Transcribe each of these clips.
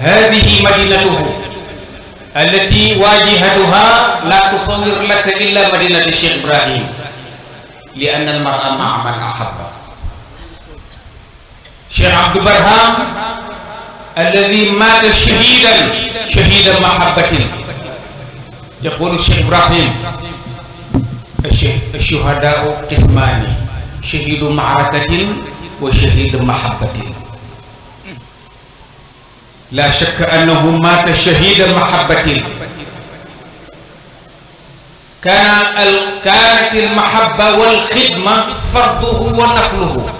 هذه مدينته التي واجهتها لا تصور لك إلا مدينة الشيخ إبراهيم، لأن المرء مع من أحب. شيخ عبد البرهام الذي مات شهيدا محبة، يقول الشيخ إبراهيم: الشهداء قسمان، شهيد معركة وشهيد محبة. لا شك أنه مات شهيد محبة. كانت المحبة والخدمة فرضه ونفله.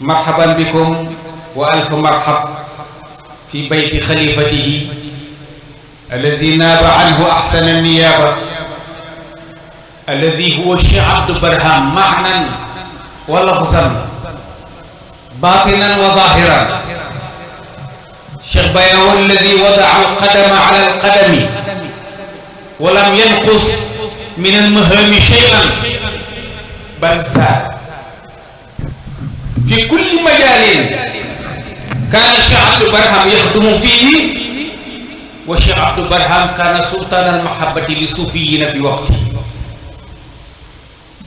مرحبا بكم وألف مرحب في بيت خليفته الذي ناب عنه أحسن النيابة، الذي هو الشيخ عبد البرهام معنى ولفظا، باطنا وظاهرا. الشيخ بيان الذي وضع القدم على القدم ولم ينقص من المهام شيئا، بل زاد في كل مجال كان الشيخ عبد البرهام يخدم فيه. والشيخ عبد البرهام كان سلطان المحبة للصوفيين في وقته،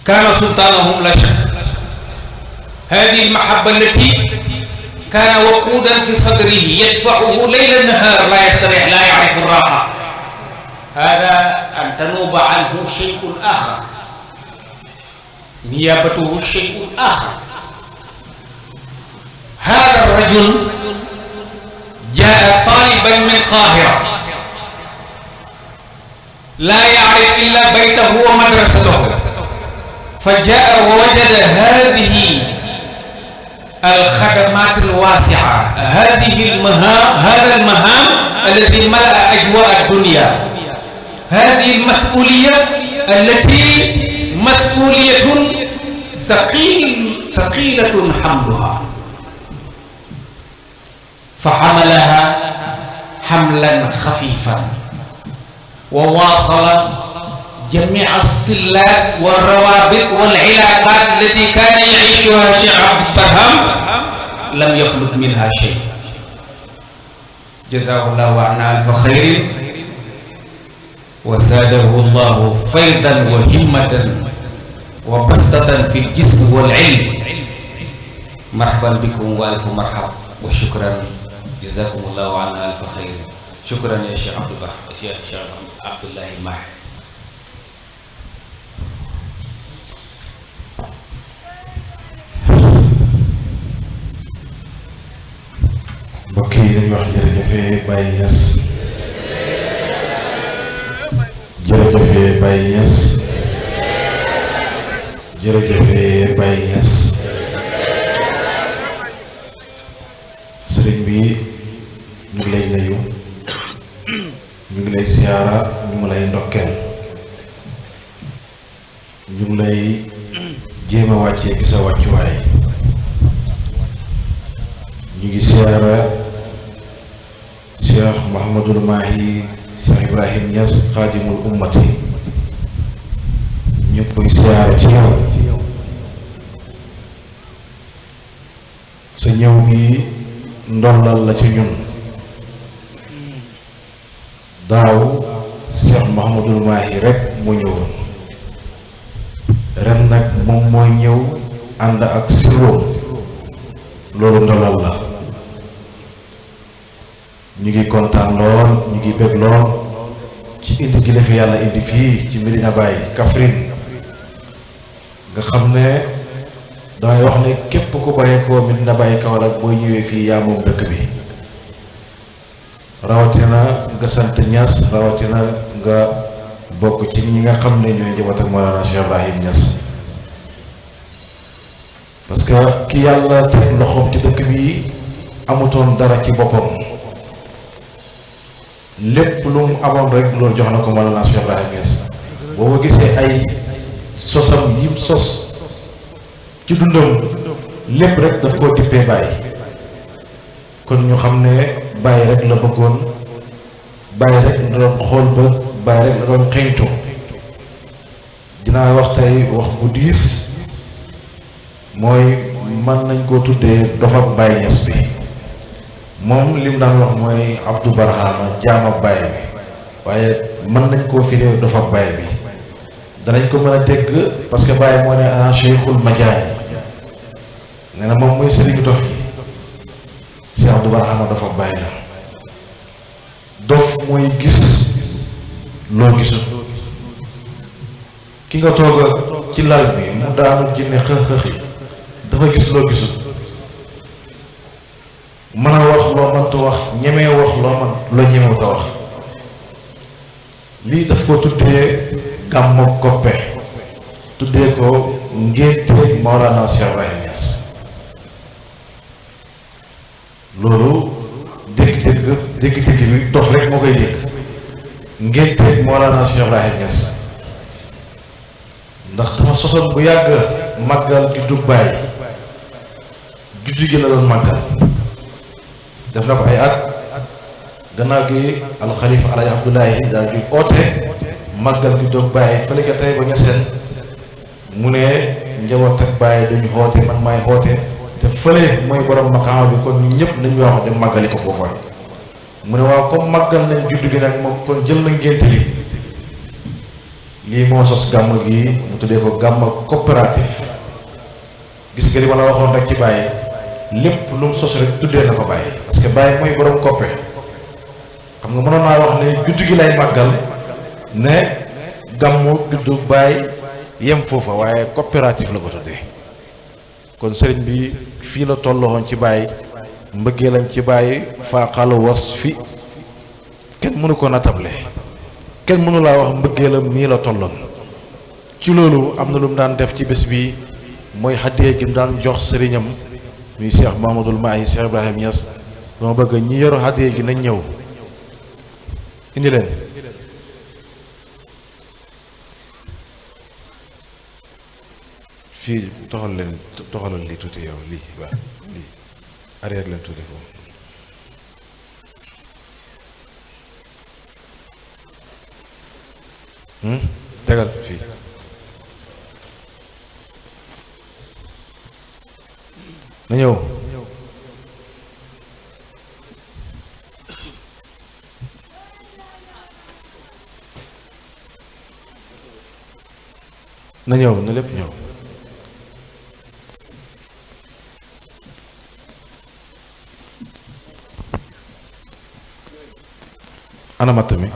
كان سلطانهم لا شك. هذه المحبة التي كان وقودا في صدره يدفعه ليل النهار، لا يستريح، لا يعرف الراحة. هذا أن تنوب عنه شيء آخر، نيابته شيء آخر. هذا الرجل جاء طالبا من القاهرة، لا يعرف إلا بيته ومدرسته، فجاء ووجد هذه الخدمات الواسعة، هذا المهام الذي ملأ أجواء الدنيا، هذه المسؤولية التي مسؤولية ثقيلة حملها، فحملها حملا خفيفا وواصل جميع الصلات والروابط والعلاقات التي كان يعيشها الشيخ عبد البرهام، لم يفلت منها شيء. جزاه الله عنا ألف خير، وزاده الله فيضا وهمة وبسطة في الجسم والعلم. مرحبا بكم وألف مرحب وشكرا، جزاكم الله عنا ألف خير. شكرا يا شيخ عبد الله الماحي. mbokk yi dañuy wax jërëjëfee Baye Niass, jërëjëfee Baye Niass, jërëjëfee Baye Niass. sëriñ bi ñu ngi lay nuyu, ñu ngi lay ziyaara, ñu ngi lay ndokkeel, ñu ngi lay jéem a wàccee ci sa wàccuwaay. ñu ngi ziyaara Cheikh Mouhamadul Mahi Cheikh Ibrahim Niass xaadimul ummati, ñu ngi koy ziyaara ci yow. sa ñëw bi ndollal la ci ñun. daaw Cheikh Mouhamadul Mahi rek mu ñëwoon, ren nag moom mooy ñëw ànd ak siroom. loolu ndollal la. ñu ngi kontaan lool, ñu ngi bëgg lool ci indi gi la fi yàlla indi fii ci Medina Baye Kaffrine, nga xam ne damay wax ne képp ku bàyyeekoo Medina Baye Kaolack boo ñëwee fii yaa moom dëkk bi. rawatina nga sant Niass, rawatina nga bokk ci ñi nga xam ne ñooy njaboot ak Mawlana Cheikh Ibrahim Niass, parce que ki yàlla teg loxoom ci dëkk bi amutoon dara ci boppam, lépp lu mu amoon rek loolu jox na ko Mawlana Cheikh Ibrahim Niass. boo ko gisee ay sosam yim sos ci dundam lépp rek daf koo dippee Baye. kon ñu xam ne Baye rek la bëggoon, Baye rek la doon xool ba, Baye rek la doon xeeñtu. dinaa wax tey wax bu diis, mooy mën nañ koo tuddee dofa Baye Niass bi moom li mu daan wax mooy Abdou Barhama jaama Baye bi waaye mën nañ koo firee dofa Baye bi danañ ko mën a dégg parce que Baye moo ne ana Cheikhul Madiani nee na moom muy sëriñu dof yi Cheikh Abdou Barhama dofa Baye la dof mooy gis loo gisul ki nga toog ci lal bi mu daanu jinne xëx-xëxi dafa gis loo gisul mën a wax loo mënta wax ñemee wax loo ñemewut a wax lii daf ko tuddee gàmmu koppe tuddee ko ngénte Mawlana Cheikh Ibrahima Niass loolu dégg bi dof rek moo koy dégg ngénte Mawlana Cheikh Ibrahima Niass ndax dafa sosoon bu yàgg màggal juddu Baay juddu gi la doon màggal def na ko ay at gannaaw gi alxalifa Alaaji Abdoulaye daal di oote màggal juddu Baay fële ca tey ba ñeseen mu ne njaboot ak Baay dañu xoote man maay xoote te fële mooy borom maqaama bi kon ñu ñëpp nañu wax dem màggali ko foofa mu ne waaw comme màggal nañ juddu gi nag moom kon jël na ngénte li lii moo sos gàmm gi mu tuddee ko gàmm coopérative gis nga li ma la waxoon rek ci Baye lépp lu mu sos rek tuddee na ko Baye parce que Baye mooy borom coppe xam nga mënoon naa wax ne juddu gi lay màggal ne gàmmu juddu Baye yem foofa waaye coopérative la ko tuddee kon sëriñ bi fii la tolloxoon ci Baye mbëggeelam ci Baye faaxalu was fi kenn mënu ko natable kenn mënu laa wax mbëggeelam nii la tolloon ci loolu am na lu mu daan def ci bés bi mooy xaddee gi mu daan jox sëriñam muy Cheikh Mahamadul Mahi Cheikh Ibrahima Niass dama bëgg ñi yor xaddee gi nañ ñëw indi leen fii toxalal lii tuuti yow lii waaw lii arrière leen tuuti foofu tegal fii na ñëw na ñëw na lépp ñëw ana matt mi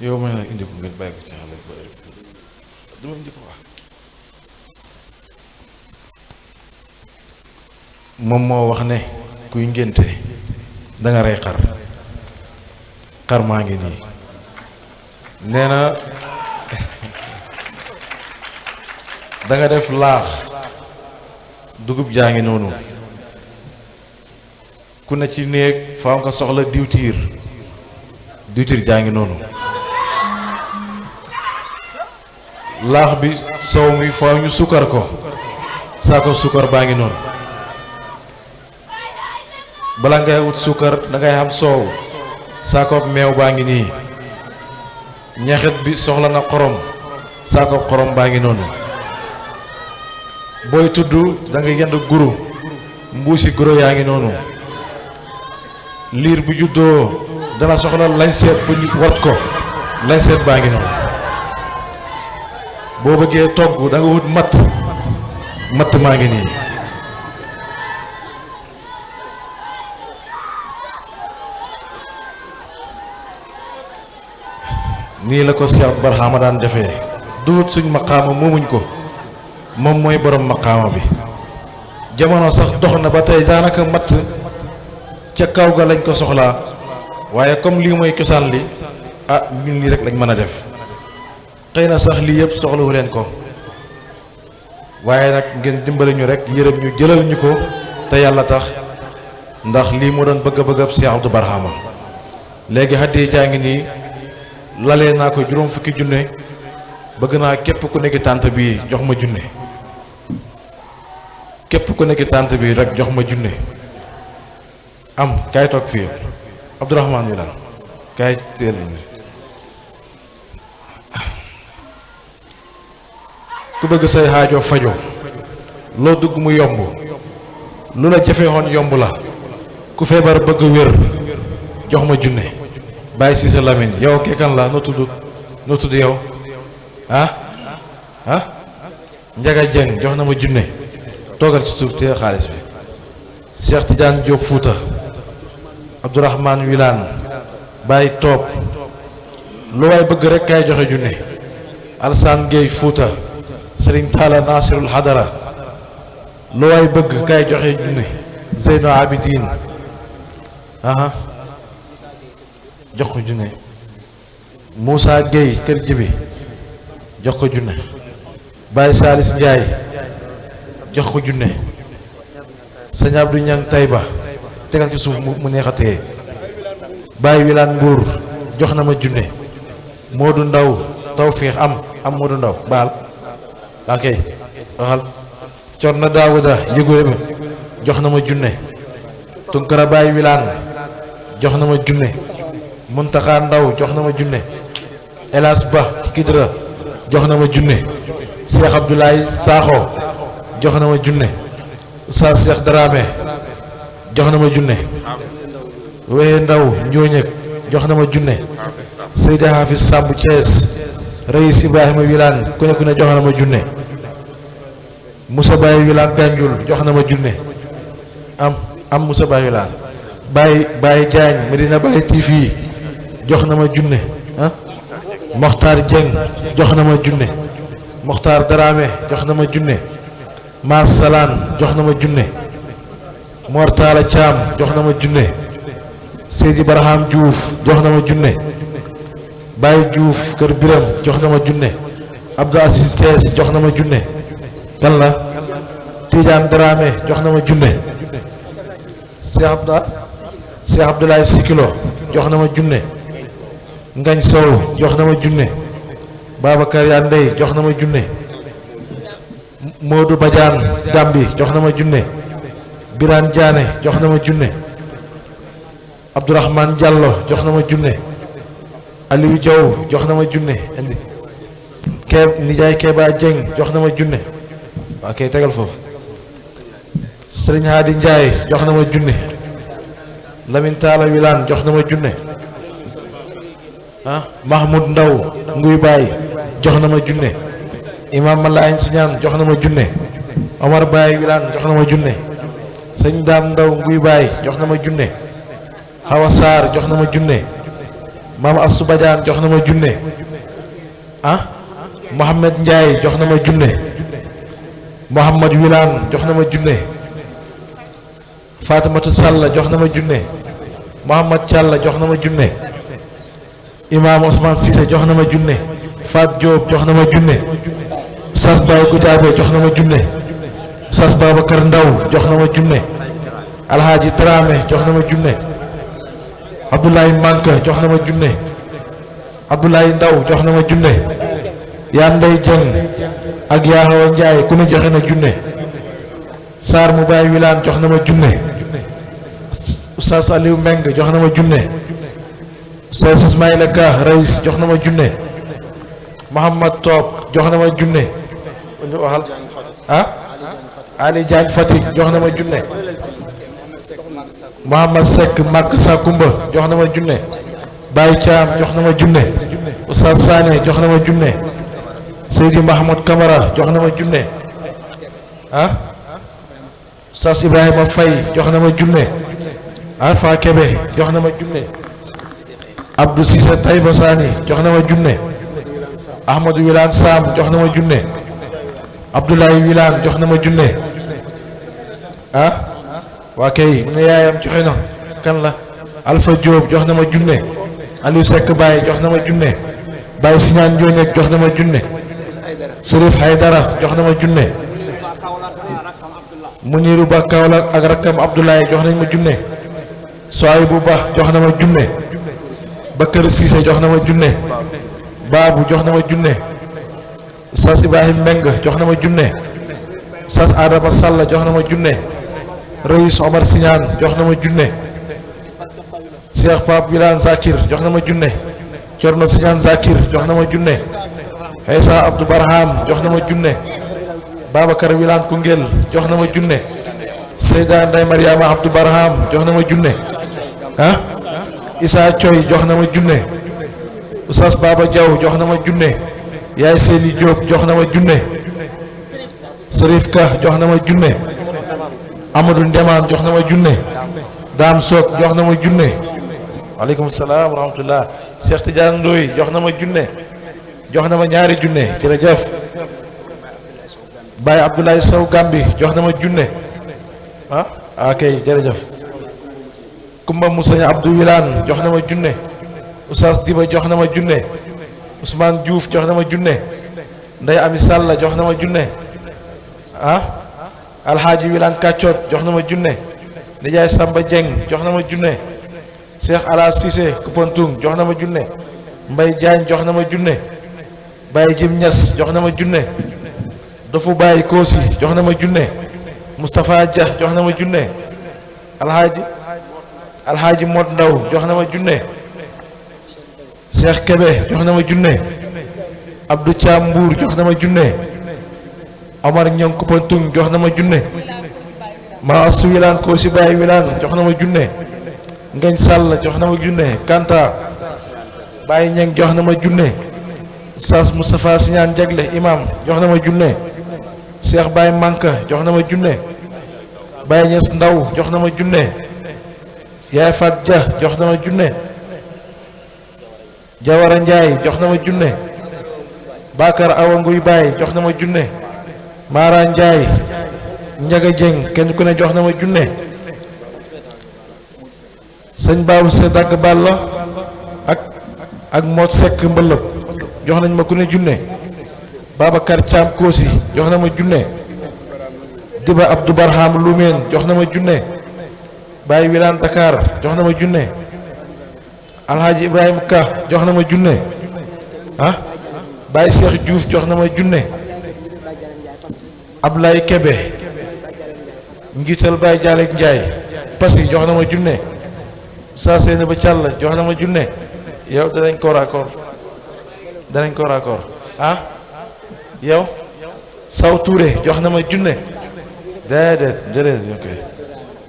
yow ma ne indi ko ngeen bàyyi ko ci xale ba dama indi ko wax moom moo wax ne kuy ngénte da nga rey xar maa ngi nii nee na da nga def laax dugub jaa ngi noonu ku ne ci néeg faaw nga soxla diwtiir jaa ngi noonu laax bi sow mi faaw ñu sukkar ko saako sukkar baa ngi noonu bala ngay wut sukkar dangay xam soow saako meew baa ngi nii ñaxet bi soxla na xorom saako xorom baa ngi noonu booy tudd da nga yend guru mbuusi guro yaa ngi noonu liir bu juddoo dana soxla lañ seet bu ñu wat ko lañ seet baa ngi noonu boo bëggee togg da nga wut matt maa ngi nii nii la ko Cheikh Barhama daan defee duhut suñ maqaama moomuñ ko moom mooy borom maqaama bi jamono sax dox na ba tey daanaka matt ca kaw ga lañ ko soxlaa waaye comme lii mooy cosaan li ñun lii rek lañ mën a def xëy na sax lii yëpp soxlawu leen ko waaye nag ngeen dimbali ñu rek yërëm ñu jëlal ñu ko te yàlla tax ndax lii moo doon bëgg-bëggab Cheikh Abdou Barhama léegi haddee jaa ngi nii lalee naa ko juróom fukki junne bëgg naa képp ku nekk tànt bi jox ma junne képp ku nekk tànt bi rek jox ma junne am kaay toog fii Abdourahmane yu daal kaay teel ku bëgg say xaajo fajo loo dugg mu yomb lu la jafe woon yomb la ku feebar bëgg wér jox ma junne bàyyi si sa Lamine yow kii kan la noo tudd yow Njaga Jeng jox na ma junne toogal ci suuf te xaalis bi Cheikh Tidiane Diop Fouta Abdourahmane Wilane bàyyi toob lu waay bëgg rek kay joxe junne Alsaan Gueye Fouta Serigne Talla Nasirul Hadara lu waay bëgg kay joxe junne Zeyno Abidine jox ko junne Moussa Gueye kër jibi jox ko junne Baye Salis Ndiaye jox ko junne Sëñ Abdou Ñang Tayba tegal ci suuf mu neex a téye Baye Wilane Mbour jox na ma junne Modou Ndaw Tawfiix am Modou Ndaw baal ok waxal Corna Daawuda yëgule ba jox na ma junne Tunkara Baye Wilane jox na ma junne Muntaxa Ndaw jox na ma junne Elas Ba ci Kidra jox na ma junne Cheikh Abdoulaye Sakho jox na ma junne Oustaz Cheikh Dramé jox na ma junne Weye Ndaw Njooñek jox na ma junne Seydi Hafiz Samb Thiès Reis Ibrahima Wilane ku ne jox na ma junne Moussa Baye Wilane Ganjul jox na ma junne am Moussa Baye Wilane Baye Diagne Medina Baye TV jox na ma junne Mokhtar Dieng jox na ma junne Mokhtar Dramé jox na ma junne Maas Salaan jox na ma junne Mor Talla Thiam jox na ma junne Seydi Barham Diouf jox na ma junne Baye Diouf Kër Biram jox na ma junne Abdou Aziz Thiès jox na ma junne kan la Tidiane Dramé jox na ma junne Cheikh Abdoulaye Sikilo jox na ma junne Ngañ Sow jox na ma junne Babacar Yandey jox na ma junne Modou Badiane Gambi jox na ma junne Birane Diané jox na ma junne Abdourahmane Diallo jox na ma junne Aliou Diaw jox na ma junne indi Nijaay Keba Dieng jox na ma junne waa kay tegal foofu Serigne Hadi Ndiaye jox na ma junne Lamine Talla Wilane jox na ma junne Mahmoud Ndaw Nguy Baye jox na ma junne Imam Malaye Siñaan jox na ma junne Omar Baye Wilane jox na ma junne Sëñ Daam Ndaw Nguy Baye jox na ma junne Hawa Sarr jox na ma junne Mame Assou Badiane jox na ma junne Mohamed Ndiaye jox na ma junne Mohamad Wilane jox na ma junne Fatimatu Sall jox na ma junne Mohamad Thialla jox na ma junne Imam Ousmane Cissé jox na ma junne Fat Diop jox na ma junne Sas Baye Goudiabe jox na ma junne Sas Babacar Ndaw jox na ma junne Alhaji Dramé jox na ma junne Abdoulaye Manka jox na ma junne Abdoulaye Ndaw jox na ma junne Yandey Dieng ak Yaaxawa Ndiaye ku ne joxe na junne Sarr mu Baye Wilane jox na ma junne Oustaz Aliou Mbeng jox na ma junne Oustaz Ismaïla Ka Reis jox na ma junne Mouhamad Top jox na ma junne waxal Ali Diagne Fatick jox na ma junne Mouhamad Seck Mak Sakumba jox na ma junne Baye Thiam jox na ma junne Oustaz Sané jox na ma junne Seydi Mahmoud Camara jox na ma junne Oustaz Ibrahima Faye jox na ma junne Alpha Kébé jox na ma junne Abdou Cissé Taïba Sani jox na ma junne Ahmadou Wilane Sam jox na ma junne Abdoulaye Wilane jox na ma junne waa kay mu ne yaayam joxe na kan la Alpha Diop jox na ma junne Aliou Seck Baye jox na ma junne Baye Siñaan Njooñek jox na ma junne Serif Haydara jox na ma junne Muniru Ba Kaolack ak rakkam Abdoulaye jox nañ ma junne Soaybou Ba jox na ma junne Bakar Cissé jox na ma junne Babou jox na ma junne Oustaz Ibrahim Mbeng jox na ma junne Oustaz Adama Sall jox na ma junne Reis Omar Siñaan jox na ma junne Cheikh Pape Wilane Zakir jox na ma junne Corno Siñaan Zakir jox na ma junne Xeysa Abdou Barham jox na ma junne Babacar Wilane Koungheul jox na ma junne Seyda Ndeye Mariama Abdou Barham jox na ma junne Issa Thioy jox na ma junne Oustaz Baba Diaw jox na ma junne Yaay Seyni Diop jox na ma junne Serif Ka jox na ma junne Amadou Ndemaan jox na ma junne Dame Sok jox na ma junne waaleykum salaam wa rahmatullah Cheikh Tidiane Ndoye jox na ma junne jox na ma ñaari junne jërëjëf Baye Abdoulaye Sow Gambi jox na ma junne kay jërëjëf Kumba Moussa Abdou Wilane jox na ma junne Oustaz Diba jox na ma junne Ousmane Diouf jox na ma junne Ndeye Ami Sall jox na ma junne Alhaji Wilane Kaccoot jox na ma junne Nijaay Samba Dieng jox na ma junne Cheikh Ala Cissé Koupantoum jox na ma junne Mbaye Diagne jox na ma junne Baye Jim Niass jox na ma junne Dofu Baye Koosi jox na ma junne Moustapha Dia jox na ma junne Alhaji Mod Ndaw jox na ma junne Cheikh Kebe jox na ma junne Abdou Thiam Mbour jox na ma junne Omar Ñang Koupantoum jox na ma junne Maasu Wilane Koosi Baye Wilane jox na ma junne Ngañ Sall jox na ma junne Kanta Baye Ñang jox na ma junne Oustaz Moustapha Siñaan Jagle imam jox na ma junne Cheikh Baye Manka jox na ma junne Baye Ñas Ndaw jox na ma junne Yaay Fat Dia jox na ma junne Jawara Njaay jox na ma junne Bakar Awa Nguy Baye jox na ma junne Mara Njaay Njaga Jeng kenn ku ne jox na ma junne sëñ Babou Se Dagg Balla ak Mot Sekk Mbëlëb jox nañ ma ku ne junne Babacar Thiam Koosi jox na ma junne Diba Abdou Barham Lumeen jox na ma junne Baye Wilane Dakar jox na ma junne Alhaji Ibrahima Ka jox na ma junne Baye Cheikh Diouf jox na ma junne Ablaye Kebe njiital Baye Dialek Ndiaye Passy jox na ma junne saa seeni ba càll jox na ma junne yow danañ ko raccord yow Saw Touré jox na ma junne déedéet jërëjëf ok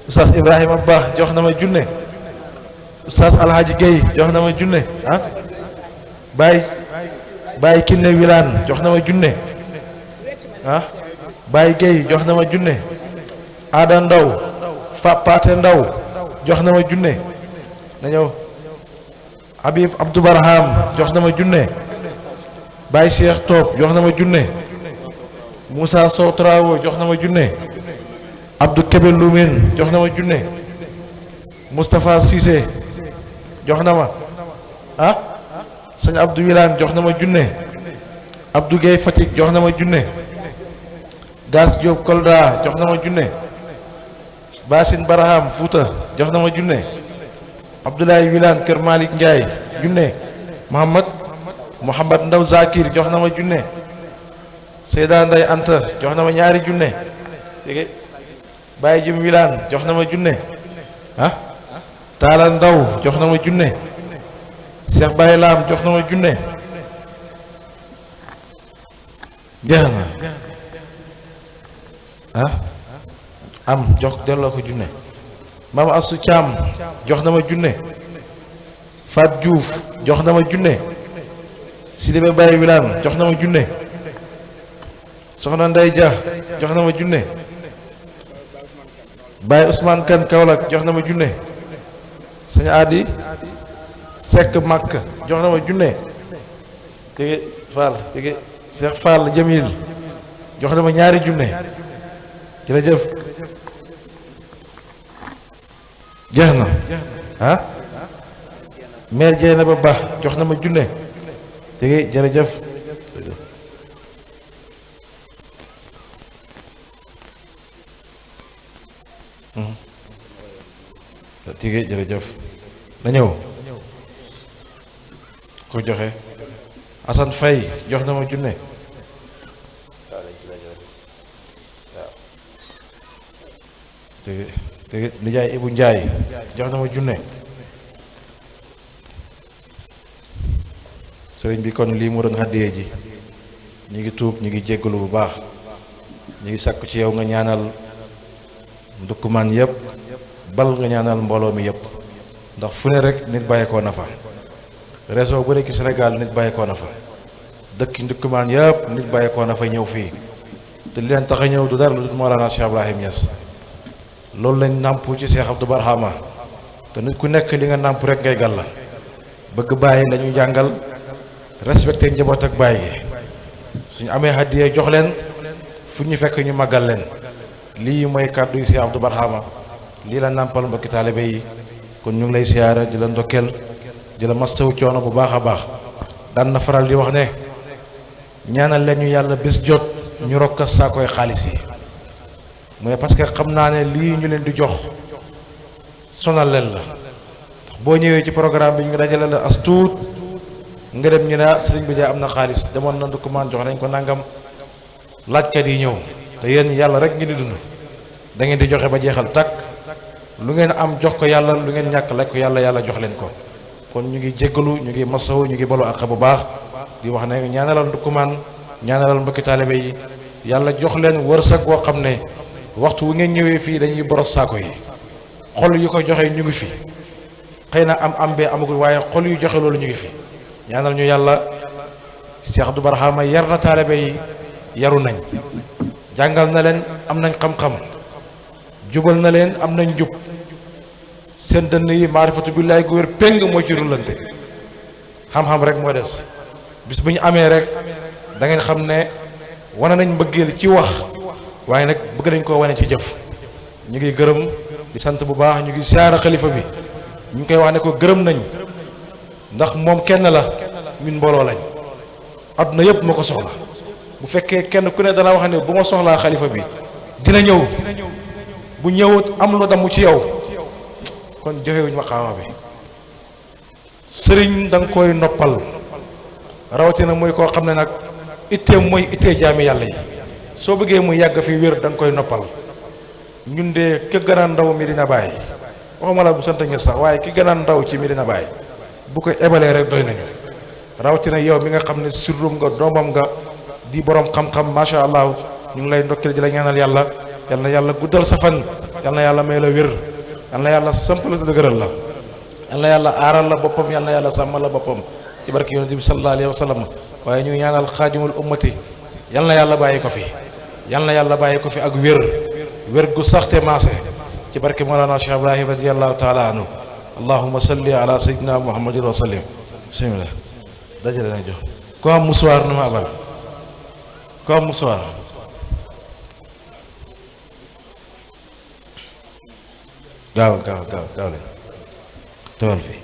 Oustaz Ibrahima Ba jox na ma junne Oustaz Alhaji Gueye jox na ma junne Baye Kiné Wilane jox na ma junne Baye Gueye jox na ma junne Ada Ndaw Paate Ndaw jox na ma junne na ñëw Habib Abdou Barham jox na ma junne Baye Cheikh Top jox na ma junne Moussa Sow Trawo jox na ma junne Abdou Kebe Lumine jox na ma junne Moustapha Cissé jox na ma sëñ Abdou Wilane jox na ma junne Abdou Gueye Fatick jox na ma junne Gas Diop Kolda jox na ma junne Bassine Barham Fouta jox na ma junne Abdoulaye Wilane Kër Malick Ndiaye junne Mouhamad Ndaw Zakir jox na ma junne Seyda Nday Anta jox na ma ñaari junne Baye Jim Wilane jox na ma junne Talla Ndaw jox na ma junne Cheikh Baye Lam jox na ma junne jeex na am jox delloo ko junne Mama Assou Thiam jox na ma junne Fat Diouf jox na ma junne Sidibé Baye Wilane jox na ma junne Soxna Ndey Dia jox na ma junne Baye Ousmane Kane Kaolack jox na ma junne Sëñ Adi Seck Makk jox na ma junne tege Fall tege Cheikh Fall Jamil jox na ma ñaari junne jërëjëf jeex na maire Dieyna Ba jox na ma junne tege jërëjëf tege jërëjëf na ñëw ko joxe Assane Faye jox na ma junne tege nijaay Ibu Njaay jox na ma junne sëriñ bi kon lii mu doon xaddiyee ji ñi ngi tuub ñi ngi jéggalu bu baax ñi ngi sàkku ci yow nga ñaanal ndukkumaan yëpp bal nga ñaanal mbooloo mi yëpp ndax fu ne rek nit bàyyeekoo na fa réseau bu nekk Sénégal nit bàyyeekoo na fa dëkk ndukkumaan yëpp nit bàyyeekoo na fa ñëw fii te li leen tax a ñëw du dara lu dul Mawlana Cheikh Ibrahim Niass loolu lañ nàmp ci Cheikh Abdou Barhama te nit ku nekk li nga nàmp rek ngay gàll bëgg bàyyi la ñu jàngal respecté njaboot ak bàyyi gi suñu amee hadiya jox leen fu ñu fekk ñu màggal leen lii mooy kàddu yi Cheikh Abdou Barhama lii la nàmpal mbokki taalibe yi kon ñu ngi lay siyaara di la ndokkeel di la masawu coono bu baax a baax daan na faral di wax ne ñaanal leen ñu yàlla bés jot ñu rokka saakoy xaalis yi mooy parce que xam naa ne lii ñu leen di jox sonal leen la boo ñëwee ci programme bi ñu ngi dajale la as tuut nga dem ñu ne sëriñ bi am na xaalis demoon na document jox nañ ko nangam laajkat yi ñëw te yéen yàlla rek ngi di dund da ngeen di joxe ba jeexal takk lu ngeen am jox ko yàlla lu ngeen ñàkk lekk ko yàlla jox leen ko kon ñu ngi jéggalu ñu ngi masawu ñu ngi balu àq bu baax di wax ne ñaanalal document ñaanalal mbokki taalibe yi yàlla jox leen wërsëg boo xam ne waxtu wu ngeen ñëwee fii dañuy boros saako yi xol yu ko joxe ñu ngi fi xëy na am bee amagul waaye xol yu joxe loolu ñu ngi fi ñaanal ñu yàlla Cheikh Abdou Barhama yar na taalibe yi yaru nañ jàngal na leen am nañ xam-xam jubal na leen am nañ jub seen dënn yi maarifatu billaahi gu wér péng moo ci rullante xam-xam rek moo des bis bu ñu amee rek da ngeen xam ne wane nañ mbëggeel ci wax waaye nag bëgg nañ koo wane ci jëf ñu ngi gërëm di sant bu baax ñu ngi siyaara xalifa bi ñu ngi koy wax ne ko gërëm nañ ndax moom kenn la ñun mbooloo lañ àdduna yëpp moo ko soxla bu fekkee kenn ku ne dana wax ne bu ma soxlaa xalifa bi dina ñëw bu ñëwut am lu damm ci yow kon joxewuñ ma xaama bi sëriñ da nga koy noppal rawatina mooy koo xam ne nag itteem mooy ittee jaami yàlla yi soo bëggee muy yàgg fi wér da nga koy noppal ñun de ki gën a ndaw Medina Baye waxuma la bu sant ña sax waaye ki gën a ndaw ci Medina Baye bu ko ebalee rek doy nañu rawatina yow mi nga xam ne surrum nga doomam nga di borom xam-xam macha allah ñu ngi lay ndokkeel di la ñaanal yàlla yal na yàlla guddal sa fan yal na yàlla may la wér yal na yàlla samp la dëgëral la yal na yàlla aaral la boppam yal na yàlla sàmmal la boppam ci barke yonent bi sallallahu alayhi wa sallam waaye ñu ñaanal xaadimul ummati yal na yàlla bàyyi ko fi yal na yàlla bàyyi ko fi ak wér gu saxte maase ci barke Mawlana Cheikh Ibrahim radiyallahu taala anhu allahumma salli ala sayyidina muhammadin wa sallim bismillah dajale na jox ko am musuwaar na ma abal ko am musuwaar gaaw leen tewal fi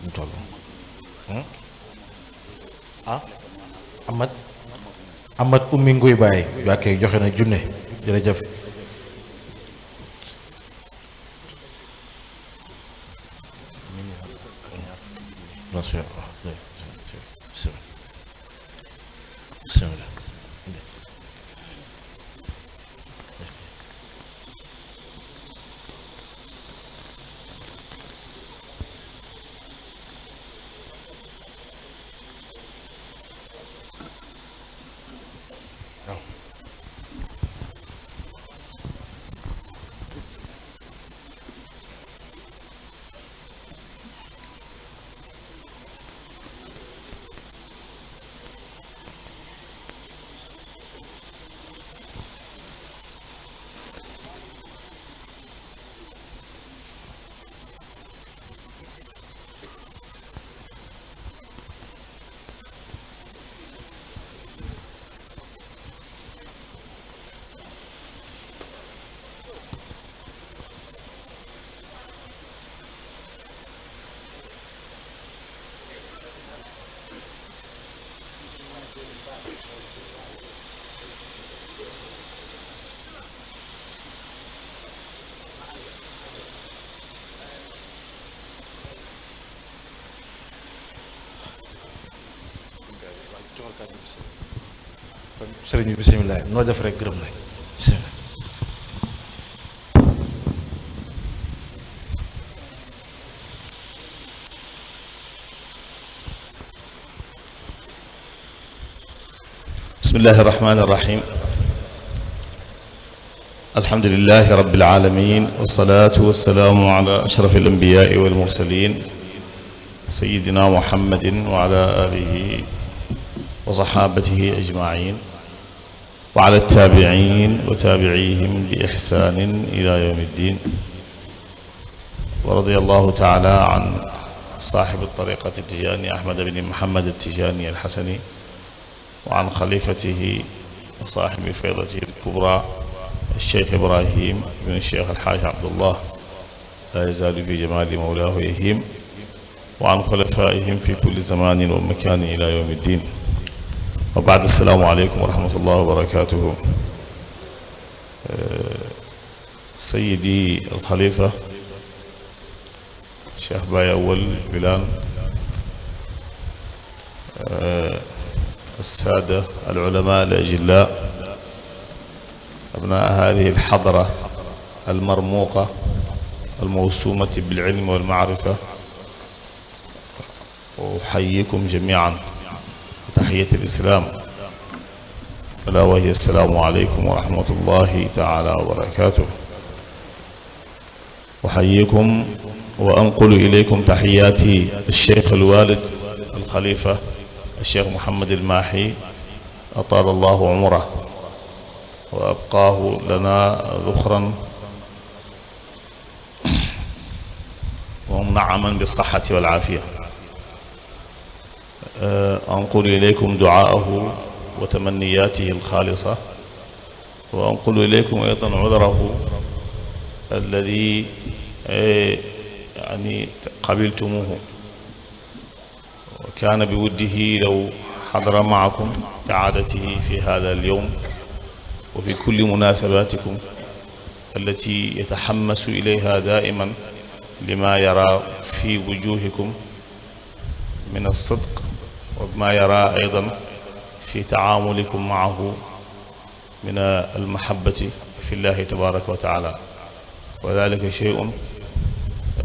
mu toll Amad ummi nguy bàyyi wàkkee joxe na junne jërëjëf sëriñ bi bisimilah noo def rek gërëm nañ بسم الله الرحمن الرحيم. الحمد لله رب العالمين، والصلاة والسلام على أشرف الأنبياء والمرسلين سيدنا محمد وعلى آله وصحابته أجمعين، وعلى التابعين وتابعيهم بإحسان إلى يوم الدين. ورضي الله تعالى عن صاحب الطريقة التجاني أحمد بن محمد التجاني الحسني، وعن خليفته وصاحب فيضته الكبرى الشيخ إبراهيم بن الشيخ الحاج عبد الله، لا يزال في جمال مولاه يهيم، وعن خلفائهم في كل زمان ومكان إلى يوم الدين. وبعد، السلام عليكم ورحمة الله وبركاته. سيدي الخليفة الشيخ باي أول بلان، السادة العلماء الأجلاء، أبناء هذه الحضرة المرموقة الموسومة بالعلم والمعرفة، أحييكم جميعا بتحية الإسلام، ألا وهي السلام عليكم ورحمة الله تعالى وبركاته. أحييكم وأنقل إليكم تحيات الشيخ الوالد الخليفة الشيخ محمد الماحي، أطال الله عمره وأبقاه لنا ذخرا ومنعما بالصحة والعافية. أنقل إليكم دعاءه وتمنياته الخالصة، وأنقل إليكم أيضا عذره الذي يعني قبلتموه، وكان بوده لو حضر معكم كعادته في هذا اليوم وفي كل مناسباتكم التي يتحمس إليها دائما لما يرى في وجوهكم من الصدق، وما يرى أيضا في تعاملكم معه من المحبة في الله تبارك وتعالى. وذلك شيء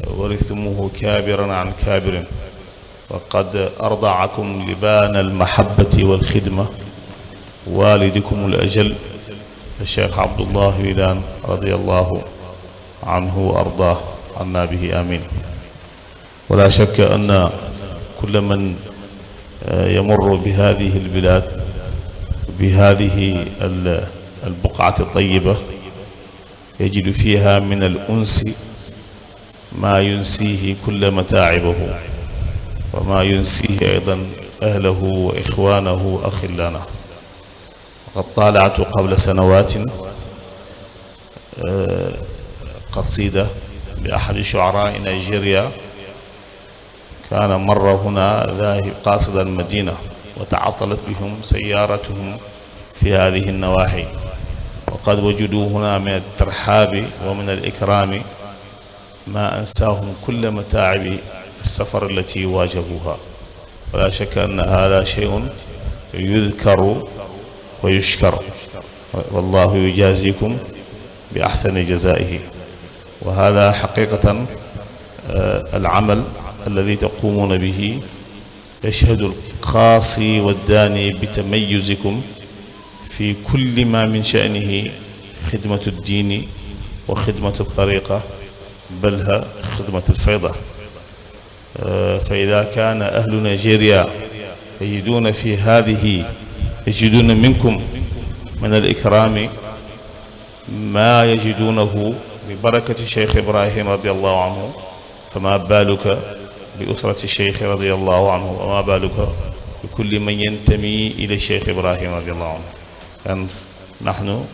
ورثتموه كابرا عن كابر، وقد أرضعكم لبان المحبة والخدمة والدكم الأجل الشيخ عبد الله بلان رضي الله عنه وأرضاه عنا به آمين. ولا شك أن كل من يمر بهذه البلاد بهذه البقعة الطيبة يجد فيها من الأنس ما ينسيه كل متاعبه، وما ينسيه أيضا أهله وإخوانه أخلانا. وقد طالعت قبل سنوات قصيدة لأحد شعراء نيجيريا، كان مر هنا ذاهب قاصد المدينة وتعطلت بهم سيارتهم في هذه النواحي، وقد وجدوا هنا من الترحاب ومن الإكرام ما أنساهم كل متاعب السفر التي واجهوها. ولا شك أن هذا شيء يذكر ويشكر، والله يجازيكم بأحسن جزائه. وهذا حقيقة العمل الذي تقومون به يشهد القاصي والداني بتميزكم في كل ما من شأنه خدمة الدين وخدمة الطريقة، بل خدمة الفيضة. فإذا كان أهل نيجيريا يجدون منكم من الإكرام ما يجدونه ببركة الشيخ إبراهيم رضي الله عنه، فما بالك بأسرة الشيخ رضي الله عنه، وما بالك بكل من ينتمي إلى الشيخ إبراهيم رضي الله عنه. يعني نحن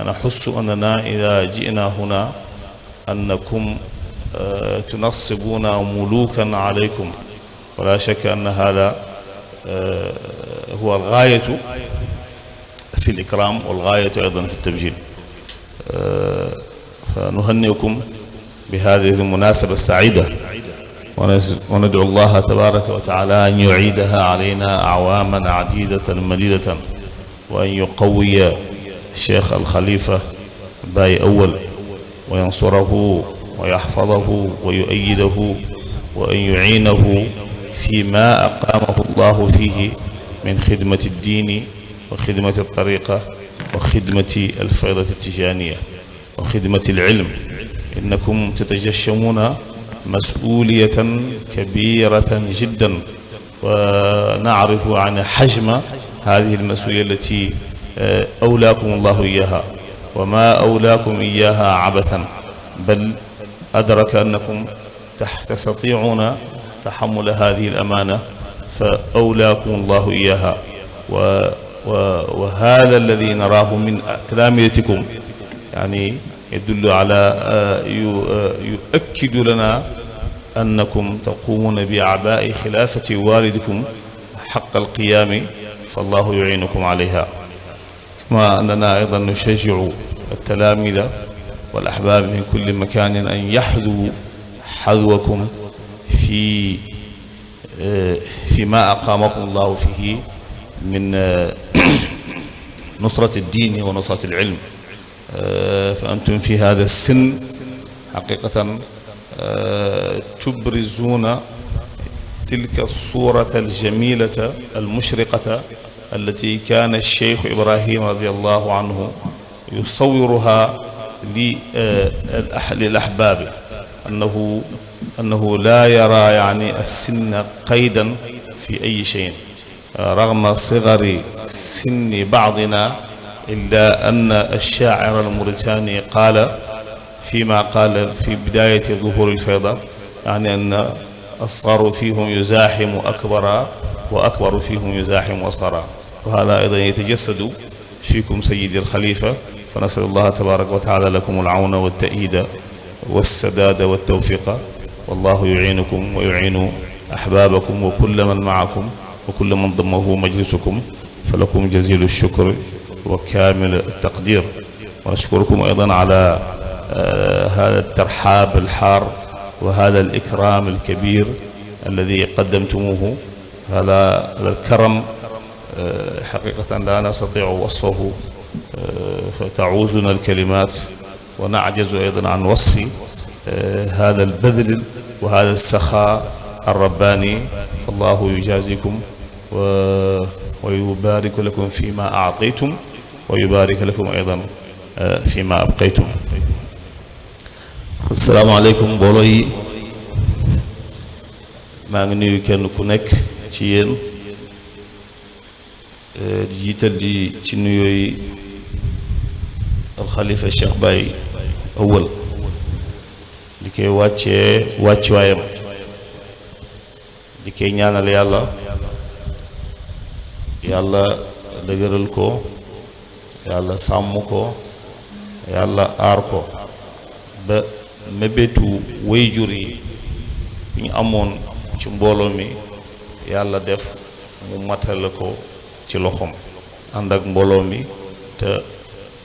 نحس أننا إذا جئنا هنا أنكم تنصبون ملوكا عليكم، ولا شك أن هذا هو الغاية في الإكرام والغاية أيضا في التبجيل. فنهنئكم بهذه المناسبة السعيدة، وندعو الله تبارك وتعالى أن يعيدها علينا أعواما عديدة مديدة، وأن يقوي الشيخ الخليفة باي أول وينصره ويحفظه ويؤيده، وأن يعينه فيما أقامه الله فيه من خدمة الدين وخدمة الطريقة وخدمة الفيضة التجانية وخدمة العلم. إنكم تتجشمون مسؤولية كبيرة جدا، ونعرف عن حجم هذه المسؤولية التي أولاكم الله إياها، وما أولاكم إياها عبثا، بل أدرك أنكم تستطيعون تحمل هذه الأمانة فأولاكم الله إياها. وهذا الذي نراه من تلامذتكم يعني يدل على يؤكد لنا أنكم تقومون بأعباء خلافة والدكم حق القيام، فالله يعينكم عليها. كما أننا أيضا نشجع التلامذة والأحباب من كل مكان أن يحذوا حذوكم فيما أقامكم الله فيه من نصرة الدين ونصرة العلم. فأنتم في هذا السن حقيقة تبرزون تلك الصورة الجميلة المشرقة التي كان الشيخ إبراهيم رضي الله عنه يصورها للأحباب، أنه لا يرى يعني السن قيدا في أي شيء رغم صغر سن بعضنا، إلا أن الشاعر الموريتاني قال فيما قال في بداية ظهور الفيضة يعني أن أصغر فيهم يزاحم أكبر وأكبر فيهم يزاحم أصغر، وهذا أيضا يتجسد فيكم سيدي الخليفة. فنسأل الله تبارك وتعالى لكم العون والتأييد والسداد والتوفيق، والله يعينكم ويعين أحبابكم وكل من معكم وكل من ضمه مجلسكم، فلكم جزيل الشكر وكامل التقدير. ونشكركم أيضا على هذا الترحاب الحار وهذا الإكرام الكبير الذي قدمتموه. هذا الكرم حقيقة لا نستطيع وصفه، فتعوزنا الكلمات ونعجز أيضا عن وصف هذا البذل وهذا السخاء الرباني. فالله يجازيكم ويبارك لكم فيما أعطيتم ويبارك لكم أيضا فيما أبقيتم. السلام عليكم بولوي. maa ngi nuyu kenn ku nekk ci yéen di jiital ci nuyooy alxalifa Cheikh Baye Awal di koy wàccee wàccuwaayam, di koy ñaanal yàlla dëgëral ko, yàlla sàmm ko, yàlla aar ko ba mébétu wayjur yi ñu amoon ci mbooloo mi yàlla def mu matale ko ci loxoom ànd ak mbooloo mi te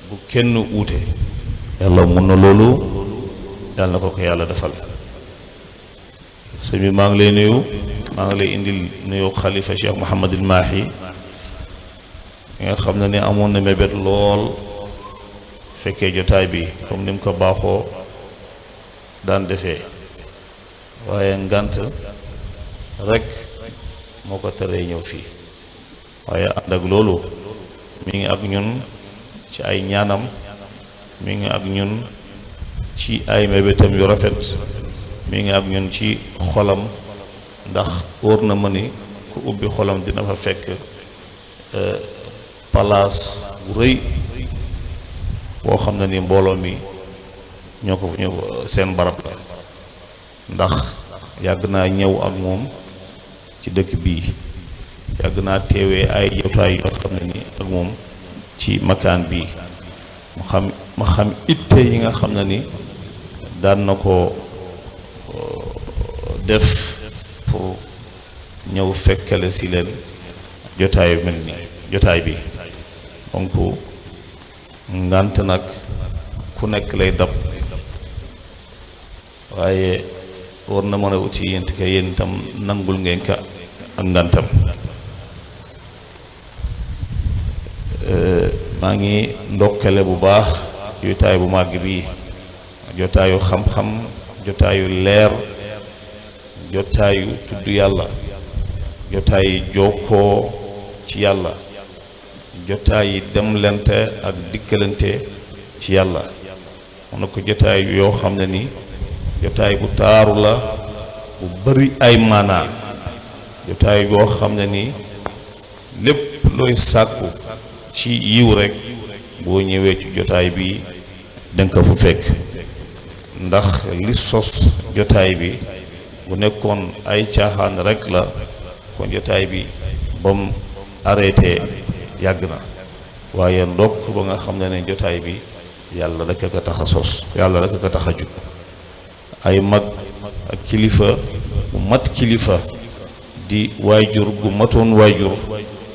bu kenn uute. yàlla mun na loolu, yàlla na ko yàlla defal. sëñ bi maa ngi lay nuyu, maa ngi lay indil nuyu xalifa Cheikh Mouhamadul Mahi nga xam ne amoon na mébét lool fekkee jotaay bi comme ni mu ko baaxoo daan defee, waaye ngant rek moo ko teree ñëw fii. waaye ànd ak loolu mi ngi ak ñun ci ay ñaanam, mi ngi ak ñun ci ay mébétam yu rafet, mi ngi ak ñun ci xolam, ndax wóor na ma ni ku ubbi xolam dina fa fekk palaas bu rëy boo xam ne ni mbooloo mi ñoo ko ñëw seen barab la. ndax yàgg naa ñëw ak moom ci dëkk bii, yàgg naa teewee ay jotaay yoo xam ne ni ak moom ci makaan bii ma xam itte yi nga xam ne ni daan na ko def pour ñëw fekkale si leen jotaay mel ni jotaay bi. donc ngant nag ku nekk lay dab, waaye war na mën a uti yéen ka yéen itam nangul ngeen ka ak ngantam. maa ngi ndokkale bu baax jotaay bu màgg bii, jotaayu xam-xam, jotaayu leer, jotaayu tudd yàlla, jotaayu jokkoo ci yàlla. jotaay yi demlante ak dikkalante ci yàlla mu ne ko jotaay yoo xam ne ni jotaay bu taaru la bu bari ay maanaa jotaay boo xam ne ni lépp looy sàkku ci yiw rek boo ñëwee ci jotaay bi danga ko fu fekk ndax li sos jotaay bi bu nekkoon ay caaxaan rek la kon jotaay bi ba mu arrêté yàgg na waaye ndokk ba nga xam ne jotaay bi yàlla rek a ko tax a sos yàlla rek a ko tax a jug ay mag ak kilifa bu mat kilifa di waajur gu matoon waajur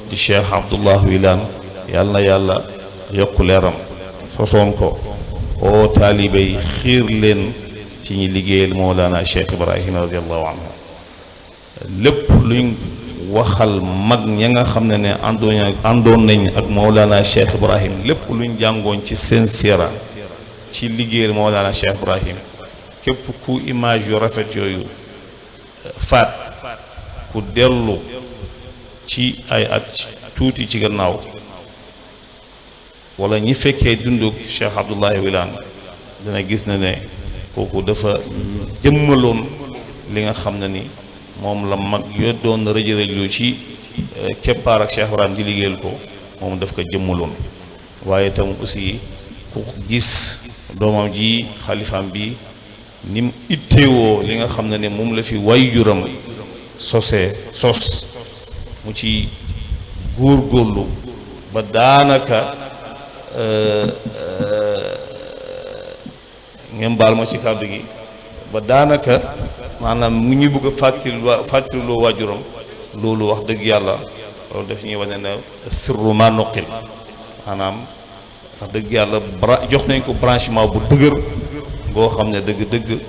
di Cheikh Abdullah Wilane yàlla na yàlla yokk leeram sosoon ko oo taalibe yi xiir leen ci ñi liggéeyal Mawlana Cheikh Ibrahima radiallahu anhu lépp luñ waxal mag ña nga xam ne àndoon nañ ak Mawlana Cheikh Ibrahim lépp luñ jàngoon ci seen siira ci liggéeyal Mawlana Cheikh Ibrahim képp ku image yu rafet yooyu faat ku dellu ci ay at tuuti ci gannaaw wala ñi fekkee dunduk Cheikh Abdullahi Wilane dina gis na ne kooku dafa jëmmaloon li nga xam ne ni moom la mag yo doon rëjërëjlu ci keppaar ak Cheikh Ibrahim di liggéeyal ko moom daf ko jëmmaloon waaye tam aussi ku gis doomam ji xalifaam bi ni mu itteewoo li nga xam ne ne moom la fi waajuram sos mu ci góorgóorlu ba daanaka ngeen baal ma ci kàddu gi ba daanaka maanaam mu ñu bëgg a fàttaliloo waajuram loolu wax dëgg yàlla loolu daf ñuy wane ne sirru ma noqil maanaam wax dëgg yàlla jox nañ ko branchement bu dëgër boo xam ne dëgg-dëgg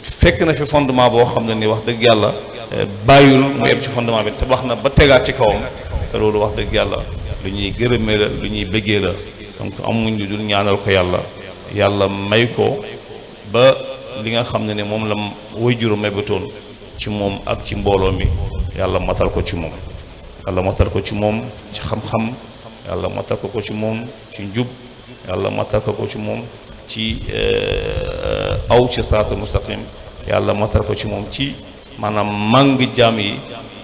fekk na fi fondement boo xam ne ni wax dëgg yàlla bàyyul mu yem ci fondement bi te wax na ba tegaat ci kawam te loolu wax dëgg yàlla lu ñuy gërëmee la lu ñuy bëggee la donc amuñ lu dul ñaanal ko yàlla may ko ba li nga xam ne ne moom la waajuram mébétoon ci moom ak ci mbooloo mi yàlla matal ko ci moom yàlla matal ko ci moom ci xam-xam yàlla matal ko ci moom ci njub yàlla matal ko ci moom ci aw ci siraatal mustaqim yàlla matal ko ci moom ci maanaam màng jaam yi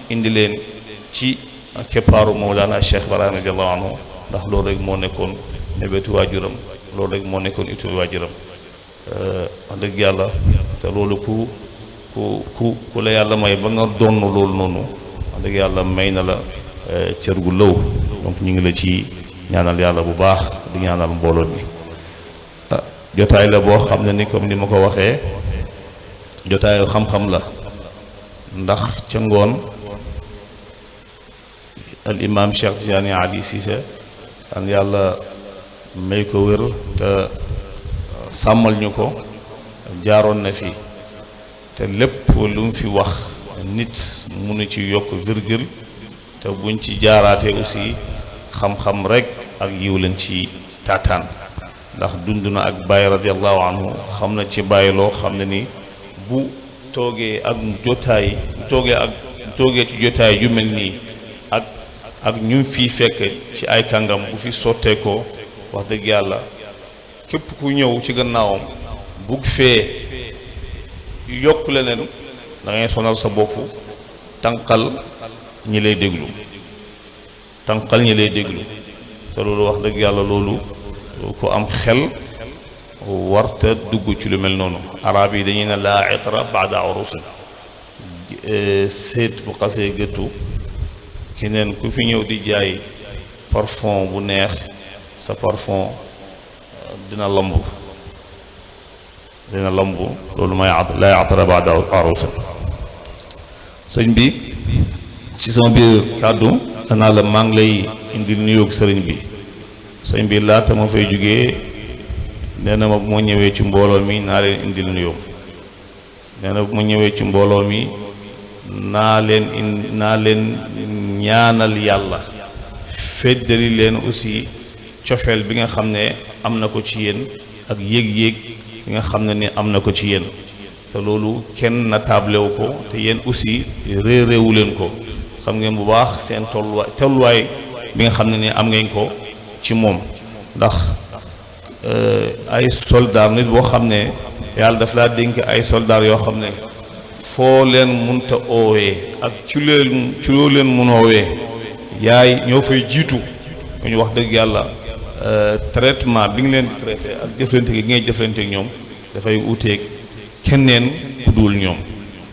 indi leen ci keppaaru Mawlana Cheikh Ibrahima radiallahu anhu ndax loolu rek moo nekkoon mébétu waajuram loolu rek moo nekkoon itu waajuram wax dëgg yàlla te loolu ku la yàlla may ba nga donn loolu noonu wax dëgg yàlla may na la cër gu lëw donc ñu ngi la ci ñaanal yàlla bu baax di ñaanal mbooloo mi jotaay la boo xam ne ni comme ni ma ko waxee jotaayu xam-xam la ndax ca ngoon al imam Cheikh Tidiane Ali Cissé an yàlla may ko wér te sàmmal ñu ko jaaroon na fi te lépp lu mu fi wax nit munu ci yokk virgule te buñ ci jaaraatee aussi xam-xam rek ak yiw leen ci taataan ndax dund na ak Baye radiallahu anhu xam na ci Baye loo xam ne ni bu toogee ak jotaay toogee ci jotaay yu mel nii ak ñu fii fekk ci ay kàngam bu fi sottee ko wax dëgg yàlla képp ku ñëw ci gannaawam bugg fee yokk leneen da ngay sonal sa bopp tànqal ñi lay déglu te loolu wax dëgg yàlla loolu ku am xel warta dugg ci lu mel noonu arab yi dañuy ne laa itra baada urusin seet bu xasee gëttu keneen ku fi ñëw di jaay parfum bu neex sa parfum dina lamb loolu mooy laa atra baada urusin sëñ bi ci sama biir kàddu danaa la maa ngi lay indil nuyoog sëriñ bi sëñ bi laata ma fay jógee nee na ma bu ma ñëwee ci mbooloo mi naa leen indil nuyoo nee na bu ma ñëwee ci mbooloo mi naa leen ñaanal yàlla feddali leen aussi cofeel bi nga xam ne am na ko ci yéen ak yéeg-yéeg bi nga xam ne ni am na ko ci yéen te loolu kenn na tablewu ko te yéen aussi réeréewu leen ko xam ngeen bu baax seen tolluwaay bi nga xam ne ni am ngeen ko ci moom ndax ay soldaar nit boo xam ne yàlla daf laa dénk ay soldaar yoo xam ne foo leen munta oowee ak ci loo leen mun oowee yaay ñoo fay jiitu ñu wax dëgg yàlla traitement bi nga leen di traité ak jëflante gi ngay jëflante ak ñoom dafay uteeg keneen ku dul ñoom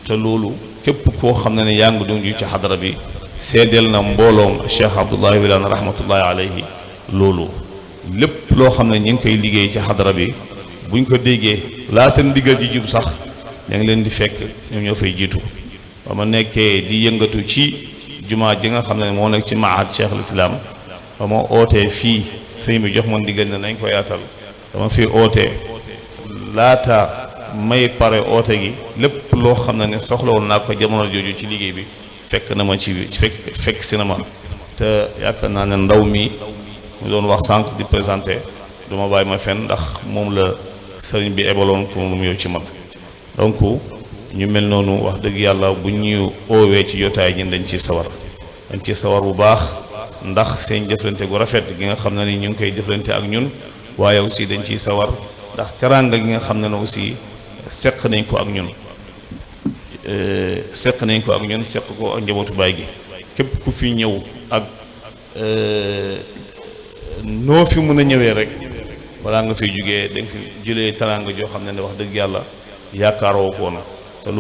te loolu képp koo xam ne yaa ngi doon ju ci xadara bi seedeel na mbooloom Cheikh Abdoulaye Wilane rahmatullahi alayhi loolu lépp loo xam ne ñu ngi koy liggéey ci xadara bi buñ ko déggee laata ndigal ji jub sax ña ngi leen di fekk ñoom ñoo fay jiitu ba ma nekkee di yëngatu ci jumaa ji nga xam ne moo nekk ci mahad Cheikh al Islam ba ma ootee fii sëñ bi jox ma ndigal ne nañ ko yaatal dama fi ootee laata may pare oote gi lépp loo xam ne soxla woon naa ko jamono jooju ci liggéey bi fekk na ma ci fekk si na ma te yaakaar naa ne ndaw mi mu doon wax sànq di présenté duma bàyyi ma fenn ndax moom la sëriñ bi ebaloon pour mu yow ci man donc ñu mel noonu wax dëgg yàlla bu ñu oowee ci jotaay ñun dañ ci sawar bu baax ndax seen jëflante gu rafet gi nga xam ne ni ñu ngi koy jëflante ak ñun waaye aussi dañ ciy sawar ndax teraanga gi nga xam ne ne aussi seq nañ ko ak ñun seq ko ak njabootu baay gi képp ku fi ñëw ak noo fi mën a ñëwee rek balaa nga fiy jugee da nga fi jëlee teraanga joo xam ne wax dëgg yàlla yaakaaroo ko na te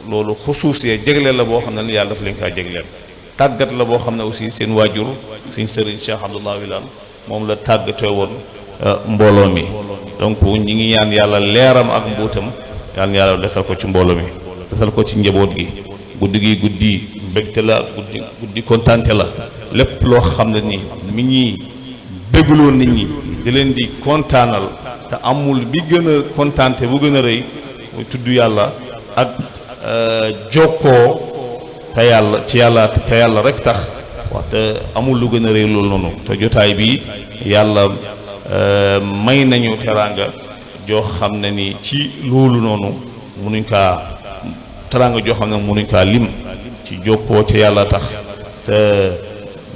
loolu xusuusee jegleel la boo xam ne yàlla dafa leen kaa jegleel tàggat la boo xam ne aussi seen waajur suñ sëriñ Cheikh Abdoulaye Wilane moom la tàggatee woon mbooloo mi donc ñi ngi ñaan yàlla leeram ak mbuutam yàlla desal ko ci mbooloo mi desal ko ci njaboot gi guddi mbégte la guddi kontaante la lépp loo xam ne ni mi ñi bégloo nit ñi di leen di kontaanal te amul bi gën a kontaante bu gën a rëy muy tudd yàlla ak jokkoo te yàlla rek tax waxte amul lu gën a rëy loolu noonu te jotaay bi yàlla may nañu teraanga joo xam ne ni ci loolu noonu munuñ kaa teraanga joo xam ne munuñ kaa lim ci jokkoo te yàlla tax te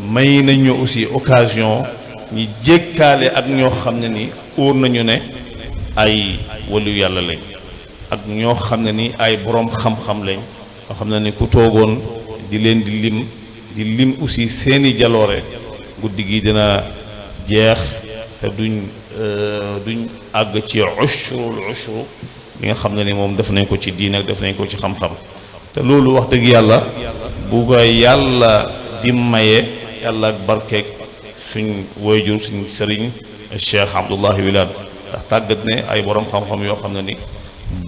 may nañu aussi occasion ñi jékkaale ak ñoo xam ne ni óor nañu ne ay waliyu yàlla lañ ak ñoo xam ne ni ay boroom xam-xam lañ ñoo xam ne ni ku toogoon di leen di lim aussi seeni jaloore guddi gi dina jeex te duñ àgg ci ushrul ushru li nga xam ne ni moom def nañ ko ci diine ak def nañ ko ci xam-xam te loolu wax dëgg yàlla bu ko yàlla di maye yàlla ak barkeeg suñ waajur suñ sëriñ Cheikh Abdoulaye Wilane ndax tàggat ne ay borom xam-xam yoo xam ne ni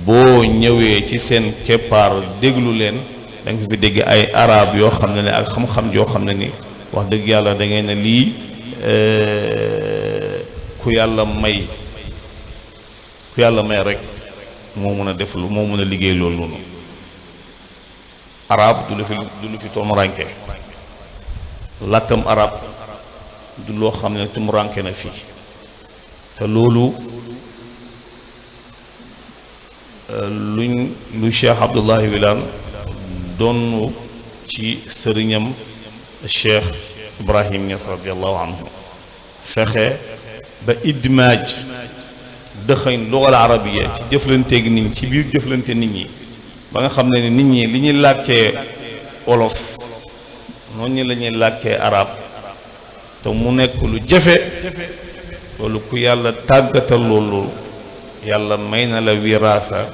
boo ñëwee ci seen keppaar déglu leen da nga fi dégg ay arab yoo xam ne ne ak xam-xam yoo xam ne ni wax dëgg yàlla da ngeen ne lii ku yàlla may rek moo mën a def lu moo mën a liggéey loolu noonu arab du lu fi tumuranke làkkam arab du loo xam ne tumuranke na fii te loolu lu Cheikh Abdoulaye Wilane doon ci sëriñam Cheikh Ibrahim Niass radiallahu anhu fexe ba idmaaj dëxañ lugal arabiya ci jëflanteeg nit ñi ci biir jëflante nit ñi ba nga xam ne nit ñi li ñuy làkkee wolof noonu la ñuy làkkee arab te mu nekk lu jafe loolu ku yàlla tàggatal loolu yàlla may na la wiraasa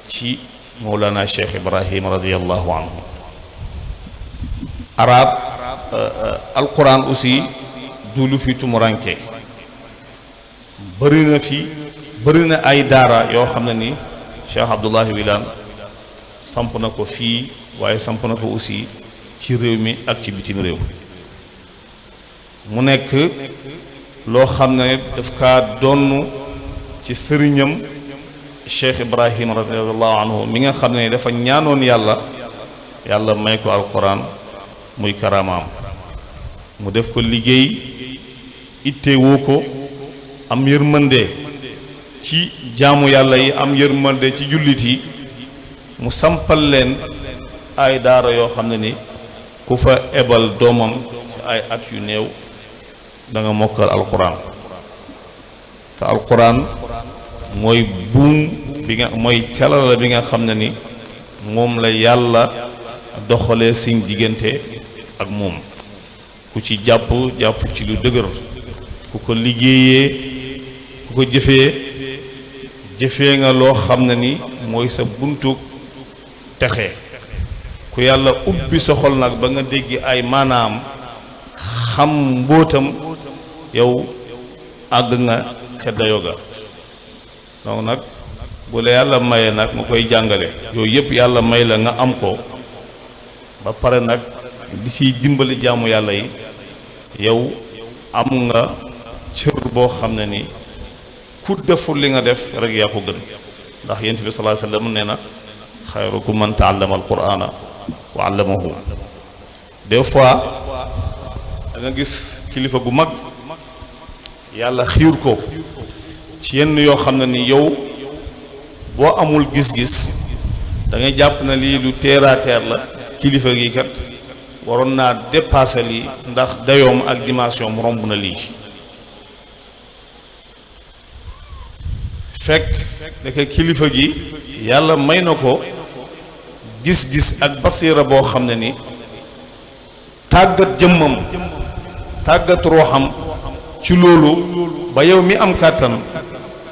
ci Mawlana Cheikh Ibrahim radiallahu anhu arab alquran aussi du lu fi tumuranke bëri na ay daara yoo xam ne ni Cheikh Abdoulaye Wilane samp na ko fii waaye samp na ko aussi ci réew mi ak ci bitim réew mu nekk loo xam ne daf kaa donn ci sëriñam Cheikh Ibrahim radiallahu anhu mi nga xam ne dafa ñaanoon yàlla may ko alquran muy karamaam mu def ko liggéey ittewoo ko am yërmande ci jaamu yàlla yi am yërmande ci jullit yi mu sampal leen ay daara yoo xam ne ni ku fa ebal doomam ci ay at yu néew da nga mokkal alquran te alquran mooy buum bi nga mooy calala bi nga xam ne ni moom la yàlla doxalee suñ diggante ak moom ku ci jàpp ci lu dëgër ku ko liggéeyee ku ko jëfee nga loo xam ne ni mooy sa buntu texe ku yàlla ubbi sa xol nag ba nga dégg ay maanaam xam mbóotam yow àgg nga ca dayo ga donc nag bu la yàlla maye nag nga koy jàngale yooyu yëpp yàlla may la nga am ko ba pare nag di ciy dimbali jaamu yàlla yi yow am nga cër boo xam ne ni ku deful li nga def rek yaa ko gën ndax yent bi sallallahu alayhi wasallam nee na xayrukum man taallama alqur'ana wa allamahu des fois da nga gis kilifa gu mag yàlla xiir ko ci yenn yoo xam ne ni yow boo amul gis-gis da ngay jàpp na lii lu terre à terre la kilifa gi kat waroon naa dépasser lii ndax dayoom ak dimension mu romb na lii fekk daka kilifa gi yàlla may na ko gis-gis ak basiira boo xam ne ni tàggat jëmmam tàggat ruuxam ci loolu ba yow mi am kàttan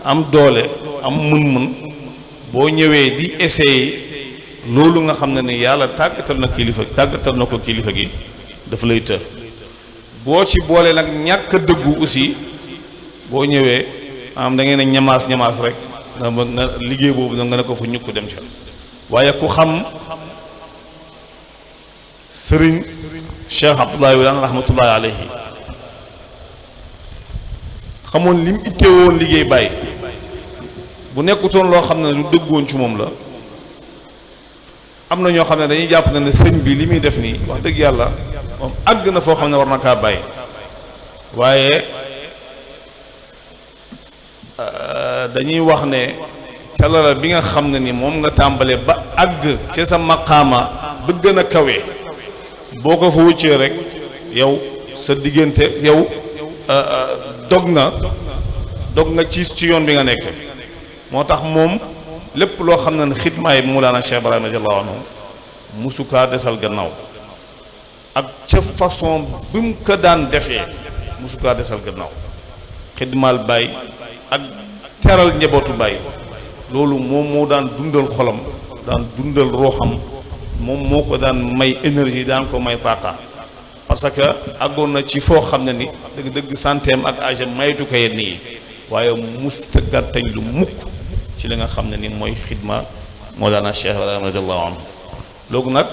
am doole am mën-mën boo ñëwee di essayer loolu nga xam ne ni yàlla tàggatal na ko kilifa gi dafa lay të boo ci boole nag ñàkk a dëggu aussi boo ñëwee am da ngeen a ñamaas rek nga liggéey boobu nga ne ko fu ñukk dem ca waaye ku xam sëriñ Cheikh Abdoulaye Wilane rahmatullahi alayhi xamoon lim itteewoon liggéey bàyyi bu nekkutoon loo xam ne lu dëggoon ci moom la am na ñoo xam ne dañuy jàpp ne sëñ bi li muy def nii wax dëgg yàlla moom àgg na foo xam ne war na kaa bàyyi waaye dañuy wax ne calala bi nga xam ne ni moom nga tàmbalee ba àgg ca sa maqaama ba gën a kawe boo ko fa wuccee rek yow sa diggante yow dog nga ci yoon bi nga nekk moo tax moom lépp loo xam ne xidmaay bi Mawlana Cheikh Ibrahim radiyallahu anhu musu kaa desal gannaaw ak ca façon bi mu ko daan defee musu kaa desal gannaaw xidmaal Baay ak teral njabootu Baay loolu moom moo daan dundal xolam daan dundal ruuxam moom moo ko daan may énergie daan ko may paaka parce que àggoon na ci foo xam ne ni dëgg santeem ak âge maytu ko yenn yi waaye musta gàttañ lu mukk ci li nga xam ne ni mooy xidma Mawlana Cheikh Ibrahim radiyallahu anhu loolu nag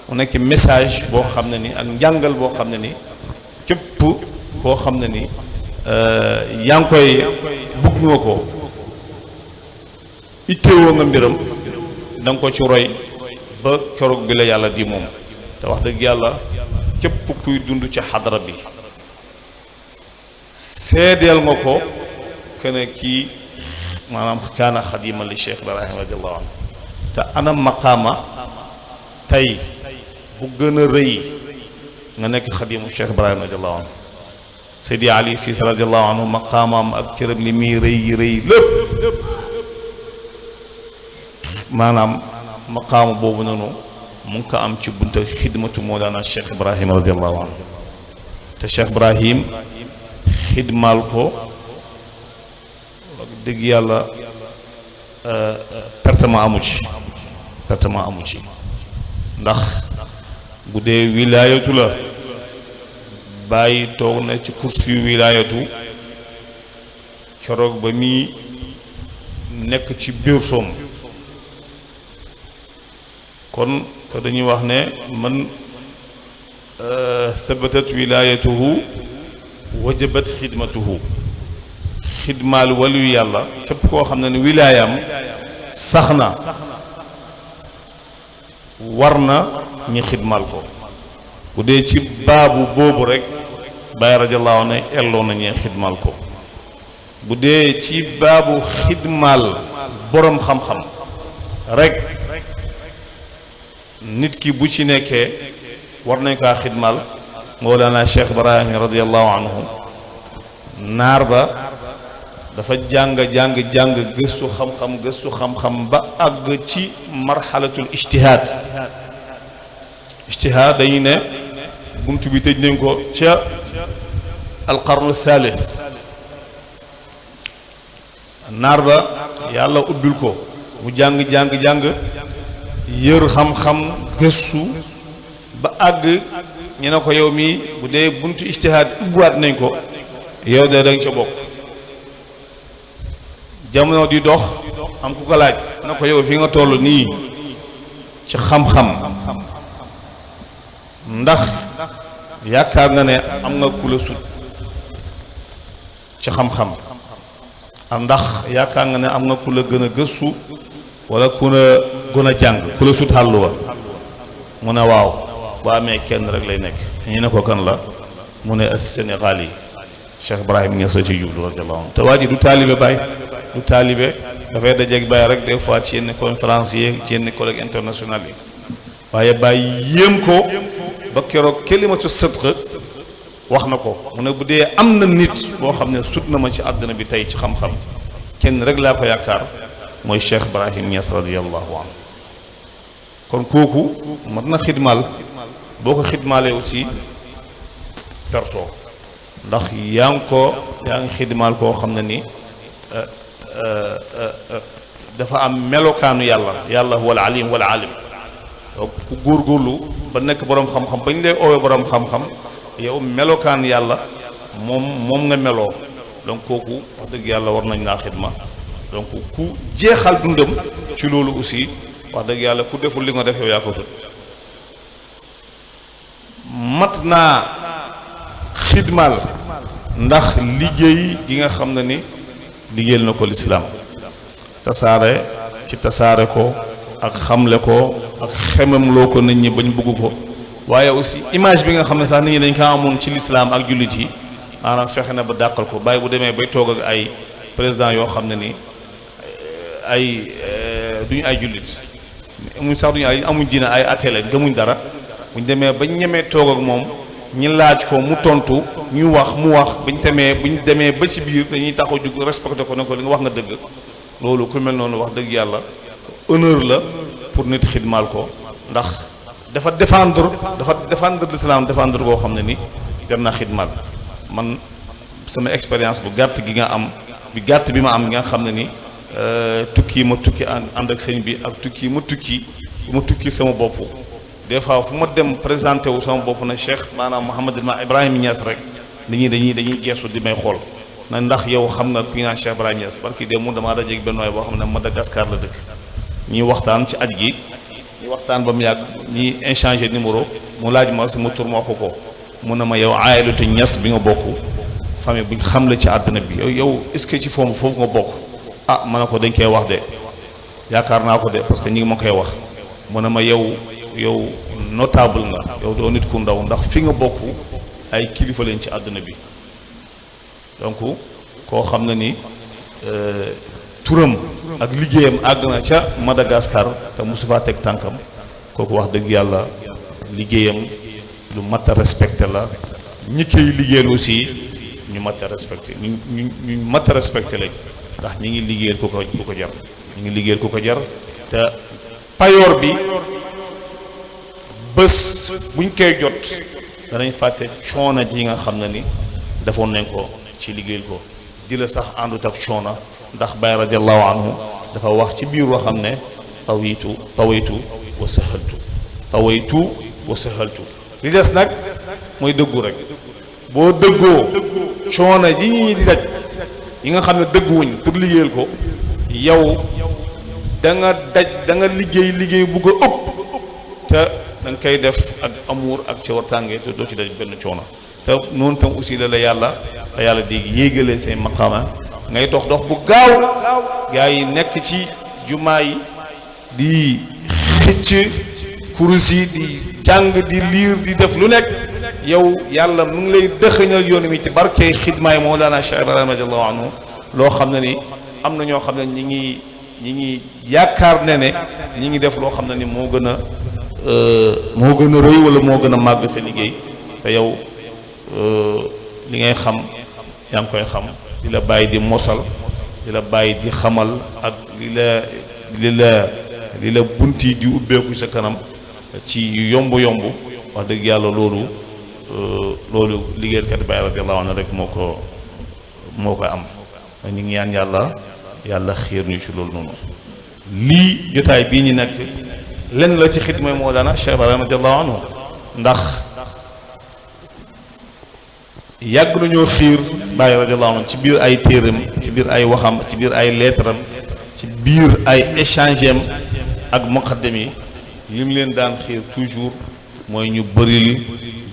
mu nekk message boo xam ne ni ak njàngal boo xam ne ni képp koo xam ne ni yaa ngi koy bugg nga ko itteewoo nga mbiram da nga ko ci roy ba keroog bi la yàlla di moom te wax dëgg yàlla képp kuy dund ci xadara bi seedeel nga ko kene kii maanaam kaana xadima li Cheikh Ibrahim radiallahu anhu te ana maqaama tey bu gën a rëy nga nekk xadimu Cheikh Ibrahim radiallahu anhu Seydi Ali Cissé radiallahu anhu maqaamaam ak cëram li muy rëy lépp maanaam maqaama boobu noonu mu ngi ko am ci bunta xidmatu Mawlana Cheikh Ibrahim radiallahu anhu te Cheikh Ibrahim xidmaal ko dëgg yàlla pertement amu ci ndax bu dee wilaayatu la bàyyi toog na ci kursi yu wilaayatu keroog ba muy nekk ci biir soom kon te dañuy wax ne man sabatat wilaayatuhu wajabat xidmatuhu xidmaal waliyu yàlla képp koo xam ne ni wilaayam sax na war na ñu xidmaal ko bu dee ci baabu boobu rek Baay radiyallahu anhu elloo na ñu xidmaal ko bu dee ci baabu xidmaal boroom xam-xam rek nit ki bu ci nekkee war nañ kaa xidmal Mawlana Cheikh Ibrahim radiyallahu anhu naar ba dafa jàng gëstu xam-xam ba àgg ci marxalatul ijtihaad dañu ne bunt bi tëj nañ ko ca alqarnu thalith naar ba yàlla ubbil ko mu jàng yër xam-xam gëstu ba àgg ñu ne ko yow mii bu dee buntu ijtihaad ubbiwaat nañ ko yow de danga ca bokk jamono di dox am ku ko laaj na ko yow fi nga toll nii ci xam-xam ndax yaakaar nga ne am nga ku la sut ci xam-xam ndax yaakaar nga ne am nga ku la gën a gëstu wala ku la gën a jàng ku la sut xàllu wa mu ne waaw bu amee kenn rek lay nekk ñu ne ko kan la mu ne Sénégal yi Cheikh Ibrahim Niass ci jublu radiyallahu anhu te waa ji du taalibe Baay du taalibe dafay dajeeg Baay rek des fois ci yenn conférence yi ci yenn collègue international yi waaye Baay yéem ko ba keroog kelimatu sidq wax na ko mu ne bu dee am na nit boo xam ne sut na ma ci àdduna bi tey ci xam-xam kenn rek laa ko yaakaar mooy Cheikh Ibrahim Niass radiyallahu anhu kon kooku mat na xidmaal boo ko xidmaalee aussi perso ndax yaa ngi xidmaal koo xam ne ni dafa am melokaanu yàlla wal alim wal alim donc ku góorgóorlu ba nekk boroom xam-xam bañ lay oowee boroom xam-xam yow melokaan yàlla moom nga meloo donc kooku wax dëgg yàlla war nañ laa xidma donc ku jeexal dundam ci loolu aussi wax dëgg yàlla ku deful li nga def yow yaa ko sut mat naa xidmaal ndax liggéey gi nga xam ne ni liggéeyal na ko lislaam tasaare ko ak xamle ko ak xememloo ko nit ñi bañ bugg ko waaye aussi image bi nga xam ne sax nit ñi dañ kaa amoon ci lislaam ak jullit yi maanaam fexe na ba dàqal ko bàyyi bu demee bay toog ak ay président yoo xam ne ni duñu ay jullit amuñ sax amuñ diina ay athée lañ gëmuñ dara buñ demee ba ñemee toog ak moom ñi laaj ko mu tontu ñu wax mu wax buñ demee ba ci biir dañuy taxaw jug respecté ko ne ko li nga wax nga dëgg loolu ku mel noonu wax dëgg yàlla honneur la pour nit xidmaal ko ndax dafa défendre l'islam défendre koo xam ne ni jar na xidmaal man sama expérience bu gàtt gi nga am bi ma am nga xam ne ni tukki ma tukki ànd ak sëñ bi ak tukki ma tukki sama bopp des fois fu ma dem présenté wu sama bopp na Cheikh maanaam Mouhamed Ibrahim Niass rek dañuy geesu di may xool na ndax yow xam nga ku ñu naan Cheikh Ibrahim Niass barki de mu damaa dajeeg benn waay boo xam ne Madagascar la dëkk ñuy waxtaan ci aj gi ñu waxtaan ba mu yàgg ñuy échanger numéro mu laaj ma sama tur ma waxu ko mun na ma yow aayalatu Niass bi nga bokk famille bu ñu xam la ci àdduna bi yow est-ce que ci foofu nga bokk ma ne ko dañ koy wax de yaakaar naa ko de parce que ñi ngi ma koy wax mu ne ma yow notable nga yow doo nit ku ndaw ndax fi nga bokk ay kilifa leen ci àdduna bi donc koo xam na ni turam ak liggéeyam àgg na ca Madagascar te mosu faa teg tànkam kooku wax dëgg yàlla liggéeyam lu mat a respecté la ñi koy liggéeyal aussi ñu mat a respecté ñu mat a respecté lañ ndax ñi ngi liggéeyal ku ko jar ñi ngi liggéeyal ku ko jar te payoor bi bés buñ koy jot danañ fàtte coono ji nga xam ne ni defoon nañ ko ci liggéeyal ko di la sax àndut ak coono ndax Baay radiallahu anhu dafa wax ci biir waxam ne tawaytu wa sahaltu li des nag mooy dëggu rek boo dëggoo coono ji ñi di daj yi nga xam ne dëgguwuñ pour liggéeyal ko yow da nga liggéey bu ko ëpp te da nga koy def ak amour ak ca wartànge te doo ci daj benn coono te noonu tam aussi la yàlla di yéegalee say maqaama ngay dox bu gaaw gaa yi nekk ci jumaa yi di xëcc kurus yi di jàng di liir di def lu nekk yow yàlla mu ngi lay dëxëñal yoon mi ci barke xidmaay Mawlana Cheikh Ibrahim radiyallahu anhu loo xam ne ni am na ñoo xam ne ñi ngi yaakaar ne ñi ngi def loo xam ne ni moo gën a moo gën a rëy wala moo gën a màgg sa liggéey te yow li ngay xam yaa ngi koy xam di la bàyyi di mosal di la bàyyi di xamal ak li la bunti di ubbeeku sa kanam ci yomb wax dëgg yàlla loolu liggéeykat Baay radiyallahu anhu rek moo koy am ñu ngi ñaan yàlla xiir ñu ci loolu noonu. lii jotaay bii ñu nekk lenn la ci xidma moo daana Cheikh Ibrahim radiyallahu anhu ndax yàgg nañoo xiir Baay radiyallahu anhu ci biir ay téeram ci biir ay waxam ci biir ay leetaram ci biir ay échange am ak muqaddam yi li mu leen daan xiir toujours mooy ñu bëril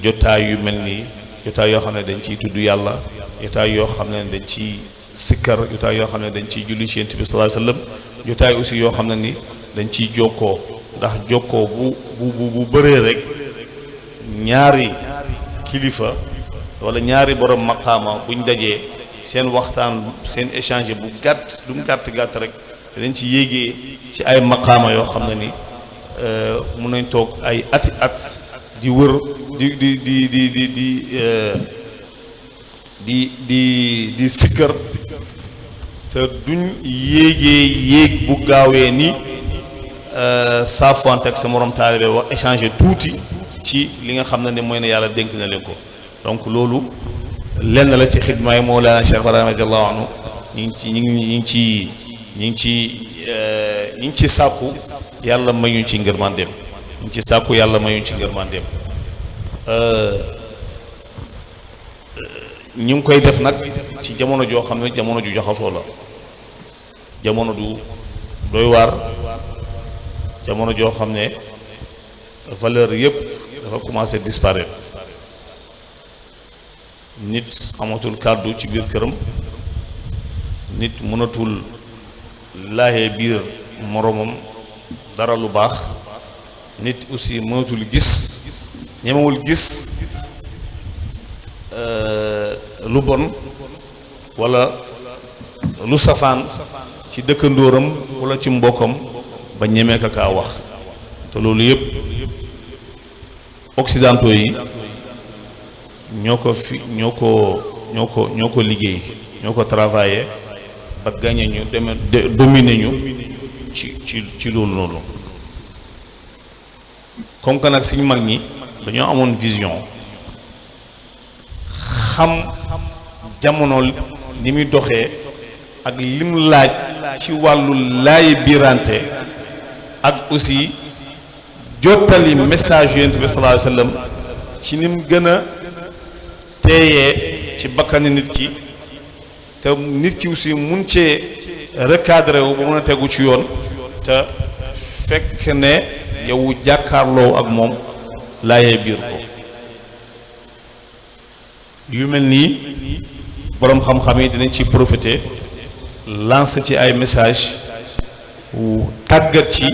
jotaay yu mel nii jotaay yoo xam ne dañ ciy tudd yàlla jotaay yoo xam ne dañ ciy sikkar jotaay yoo xam ne dañ ciy julli ci Yonent bi sallallahu alayhi wasallam jotaay aussi yoo xam ne ni dañ ciy jokkoo ndax jokkoo bu bëree rek ñaari kilifa wala ñaari borom maqaama buñ dajee seen waxtaan seen échange bu gàtt lu mu gàtt rek dañ ci yéegee ci ay maqaama yoo xam ne ni mun nañ toog ay ati at di wër di sikkar te duñ yéeg bu gaawee ni saafuwante ak sa morom taalibe wax échanger tuuti ci li nga xam ne ni mooy ne yàlla dénk na leen ko donc loolu lenn la ci xidma yi Mawlana Cheikh Ibrahim radiyallahu anhu ñu ngi ci sàkku yàlla mayuñ ci ngërmandeem ñu ngi ci sàkku yàlla mayuñ ci ngërmandeem ñu ngi koy def nag ci jamono joo xam ne jamono ju jaxasoo la jamono du doy waar jamono joo xam ne valeur yëpp dafa commencé disparaître nit amatul kàddu ci biir këram nit mënatul laahee biir moromam dara lu baax nit aussi mënatul ñemewul gis lu bon walla lu safaan ci dëkkandóoram walla ci mbokkam ba ñemee ka kaa wax te loolu yëpp occidentaux yi ñoo ko liggéey ñoo ko travaillé ba gagné ñu dominer ñu ci loolu noonu comme que nag suñu mag ñi dañoo amoon vision xam jamono ni muy doxee ak lim laaj ci wàllu laay biirante ak aussi jottali message Yonent bi sallallahu alayhi wasallam ci nim gën a teeyee ci bakkani nit ki te nit ki aussi mun cee recadré wu ba mun a tegu ci yoon te fekk ne yow jàkkaarloo ak moom laayee biir ko yu mel nii boroom xam-xam yi dinañ ci profiter lancer ci ay message tàggat ci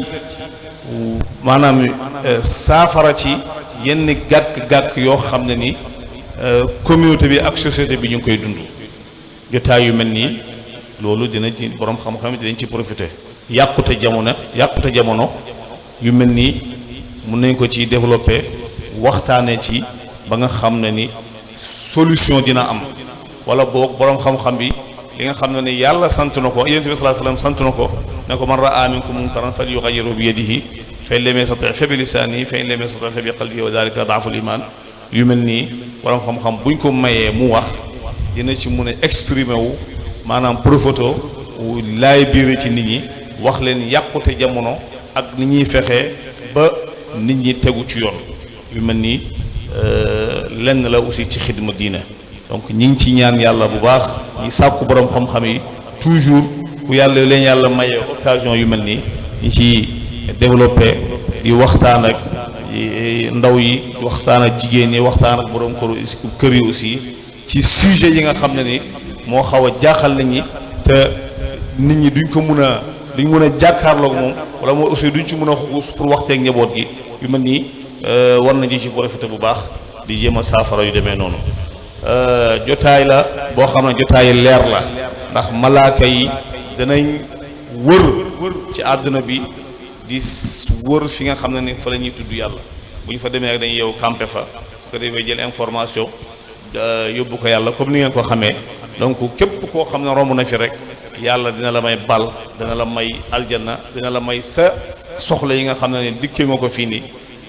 maanaam saafara ci yenn gàkk-gàkk yoo xam ne ni communauté bi ak société bi ñu ngi koy dund jotaay yu mel nii loolu dina ci boroom xam-xam yi dinañ ci profiter yàqute jamono yu mel nii mun nañ ko ci développer waxtaanee ci ba nga xam ne ni solution dina am wala boog boroom xam-xam bi li nga xam ne ni yàlla sant na ko Yonent bi sallallahu alayhi wasallam sant na ko ne ko man ra'a minkum munkaran falyughayyirhu bi yadihi fa in lam yastati' fa bi lisanihi fa in lam yastati' fa bi qalbihi wa dhalika da'fu al-iman yu mel nii boroom xam-xam buñ ko mayee mu wax dina ci mun a exprimer wu maanaam profito laay biire ci nit ñi wax leen yàqute jamono ak ni ñuy fexee ba nit ñi tegu ci yoon yu mel nii lenn la aussi ci xidma diine donc ñi ngi ci ñaan yàlla bu baax ñi sàkku borom xam-xam yi toujours ku yàlla leen yàlla maye occasion yu mel nii ñi ci développé di waxtaan ak ndaw yi di waxtaan ak jigéen ñi waxtaan ak borom kër yi aussi ci sujet yi nga xam ne ni moo xaw a jaaxal nit ñi te nit ñi duñ mun a jàkkaarloog moom wala moo aussi duñ ci mun a xuus pour waxteeg njaboot gi yu mel nii war nañu ci profité bu baax di jéem a saafara yu demee noonu jotaay la boo xam ne jotaay leer la ndax malaaka yi danañ wër ci àdduna bi di wër fi nga xam ne ni fa la ñuy tudd yàlla bu ñu fa demee rek dañuy yow campé fa su ko defee jël information yóbbu ko yàlla comme ni ngeen ko xamee. donc képp koo xam ne romb na fi rek yàlla dina la may bal dina la may aljanna dina la may sa soxla yi nga xam ne dikkee nga ko fii nii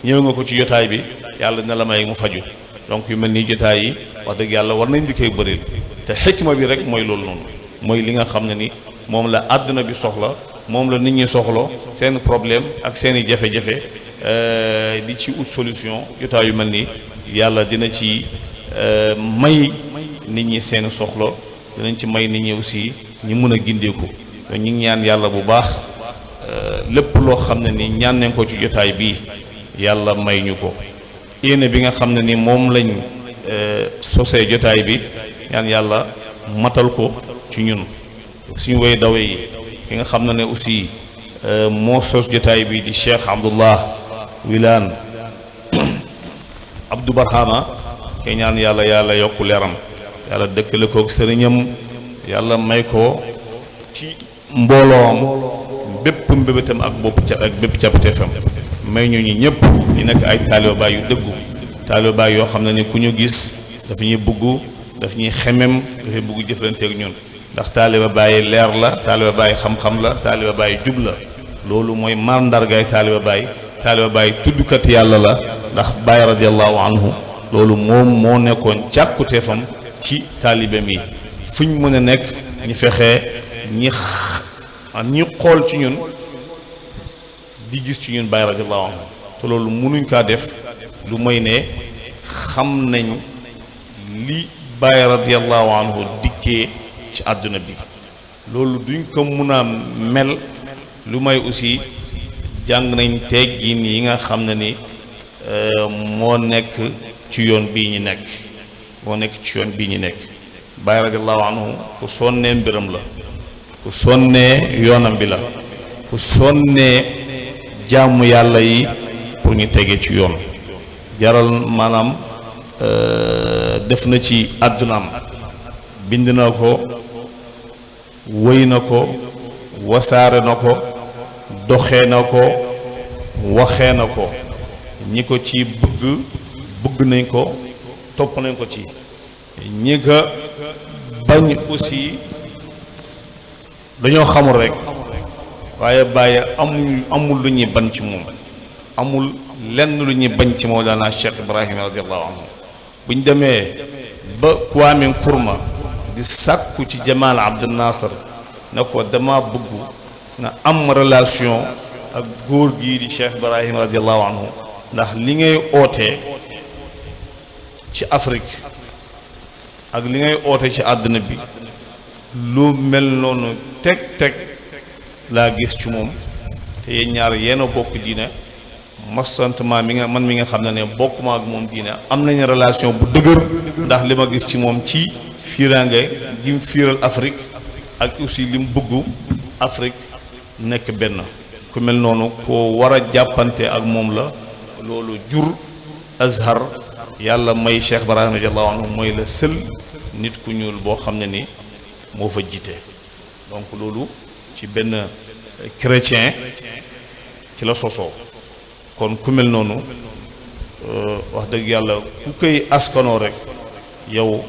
ñëw nga ko ci jotaay bi yàlla dina la may mu faju donc yu mel nii jotaay yi wax dëgg yàlla war nañ dikkee bëril te xikma bi rek mooy loolu noonu mooy li nga xam ne ni moom la àdduna bi soxla moom la nit ñi soxla seen problème ak seen i jafe-jafe di ci ut solution jotaay yu mel nii yàlla dina ci may nit ñi seen soxla dinañ ci may nit ñi aussi ñu mën a gindeeku ñu ngi ñaan yàlla bu baax lépp loo xam ne ni ñaan nañ ko ci jotaay bii yàlla may ñu ko yéene bi nga xam ne ni moom lañ sosee jotaay bi ñaan yàlla matal ko ci ñun suñu way dawe yi ki nga xam ne aussi moo sos jotaay bi di Cheikh Abdullah Wilane Abdou Barhama ke ñaan yàlla yokku leeram yàlla dëkkale kook sëriñam yàlla may ko ci mbooloom bépp mbébétam ak bépp capteefam may ñu ñi ñëpp ñu nekk ay taaliba baay yu dëggu taaliba baay yoo xam ne ni ku ñu gis dafa ñuy bugg daf ñuy xemem dafay bugg jëflanteeg ñun ndax taaliba baay leer la taaliba baay xam-xam la taaliba baay jub la loolu mooy mandargaay taaliba baay tuddkat yàlla la ndax baay radiyallahu anhu loolu moom moo nekkoon càkkuteefam ci taalibeem yi fuñ mën a nekk ñu fexe ñi xool ci ñun di gis ci ñun baay radiyallahu anhu te loolu mënuñ kaa def lu mooy ne xam nañ li baay radiyallahu anhu dikkee ci àdduna bi loolu duñ ko mun a mel lu may aussi jàng nañ teggin yi nga xam ne ni moo nekk ci yoon bii ñu nekk baay radiyallahu anhu ku sonnee mbiram la ku sonnee yoonam bi la ku sonnee jaamu yàlla yi pour ñu tege ci yoon jaral maanaam def na ci àddunaam bind na ko wëy na ko wasaare na ko doxee na ko waxee na ko ñi ko ci bëgg nañ ko topp nañ ko ci ñi ko bañ aussi dañoo xamul rek waaye bàyyi amul lu ñuy bañ ci moom amul lenn lu ñuy bañ ci Mawlana Cheikh Ibrahima radiyallahu anhu buñ demee ba Kwame Nkrumah di sàkku ci Jamal Abdel Nasser ne ko dama bëgg nga am relation ak góor gii di Cheikh Ibrahima radiyallahu anhu ndax li ngay ootee ci Afrique ak li ngay oote ci àdduna bi lu mel noonu teg laa gis ci moom te yéen ñaar yéen a bokk diine masantement mi nga xam ne bokkuma ak moom diine am nañu relation bu dëgër ndax li ma gis ci moom ci fiiraange gi mu fiiral Afrique ak aussi li mu bëgg Afrique nekk benn ku mel noonu koo war a jàppante ak moom la loolu jur Azhar yàlla may Cheikh Ibrahima radiyallahu anhu mooy la seul nit ku ñuul boo xam ne ni moo fa jiite donc loolu ci benn chrétien ci la sosoo kon ku mel noonu wax dëgg yàlla ku koy askanoo rek yow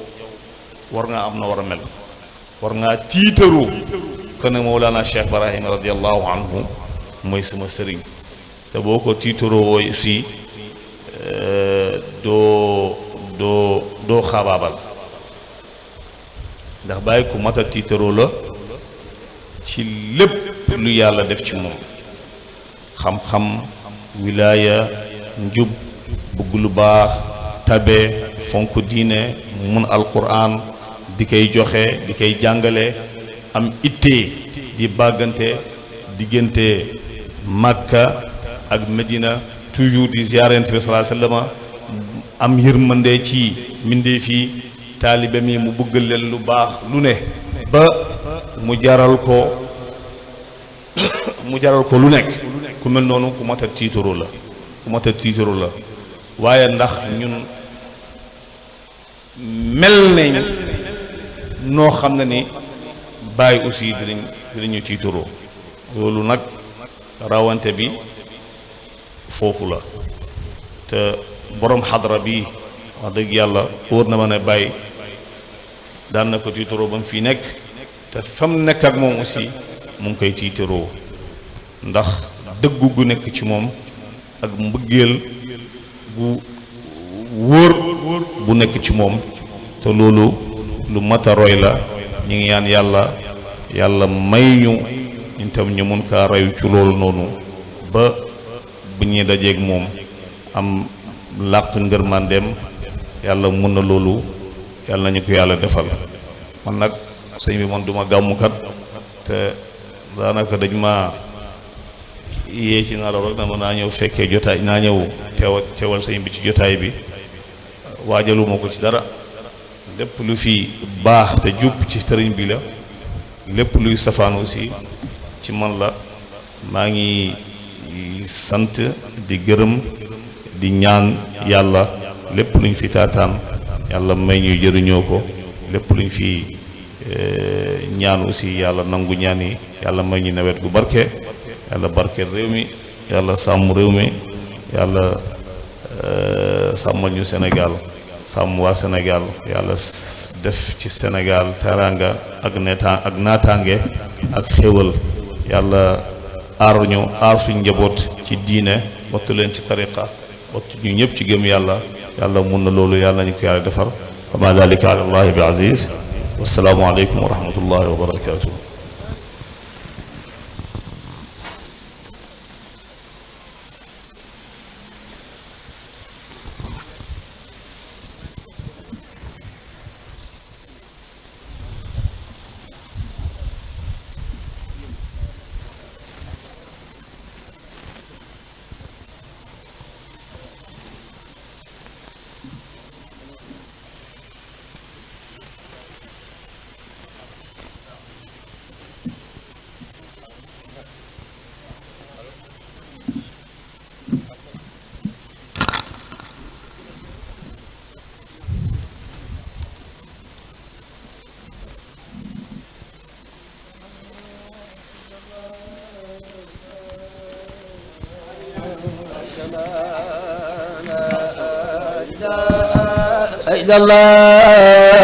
war ngaa am na war a mel war ngaa tiitaru que ne Mawlana Cheikh Ibrahima radiyallahu anhu mooy sama sëriñ te boo ko tiitaroo wooy aussi doo xaabaabal ndax bàyyi ku mat a tiitaroo la ci lépp lu yàlla def ci moom xam-xam wilaaya njub bëgg lu baax tabe fonk diine mun alquran di koy joxe di koy jàngale am ittee di bàggante diggante Makka ak Medina toujours di ziyaarante bi sallallahu alayhi wasallam am yërmande ci mbindee fii taalibe mi mu bëgg leen lu baax lu ne ba mu jaral ko lu nekk ku mel noonu ku mat a tiituru la waaye ndax ñun mel nañ noo xam ne ni bàyyi aussi dinañu tiituroo loolu nag rawante bi foofu la te borom xadra bi wax dëgg yàlla wóor na ma ne bàyyi daan na ko tiitaroo ba mu fii nekk te fam nekk ak moom aussi mu ngi koy tiitaroo ndax dëggu gu nekk ci moom ak mbëggeel bu wóor bu nekk ci moom te loolu lu mat a roy la ñu ngi ñaan yàlla may ñu ñun tam ñu mun kaa reyu ci loolu noonu ba bu ñuy dajeeg moom am làq ngërmandeem yàlla mun na loolu yàlla nañu ko yàlla defal. man nag sëñ bi man duma gàmmukat te daanaka dañ ma yee ci nelaw rek dama naa ñëw fekkee jotaay naa ñëw teewal sëñ bi ci jotaay bi waajaluma ko ci dara lépp lu fi baax te jub ci sëriñ bi la lépp luy safaan aussi ci man la. maa ngi sant di gërëm di ñaan yàlla lépp luñ fi taataan yàlla may ñuy jëriñoo ko lépp luñ fi ñaan aussi yàlla nangu ñaan yi yàlla may ñu nawet gu barke yàlla barkeel réew mi yàlla sàmm réew mi yàlla sàmmal ñu Sénégal sàmm waa Sénégal yàlla def ci Sénégal teraanga ak naataange ak xéwal yàlla aar ñu aar suñ njaboot ci diine wattu leen ci tariqa wattu ñu ñëpp ci gëm yàlla mun na loolu yàlla nañu ko yàlla defar wa ma dalika ala allahi bi aziz wassalaamu aleykum wa rahmatullahi wa barakatuh. Allah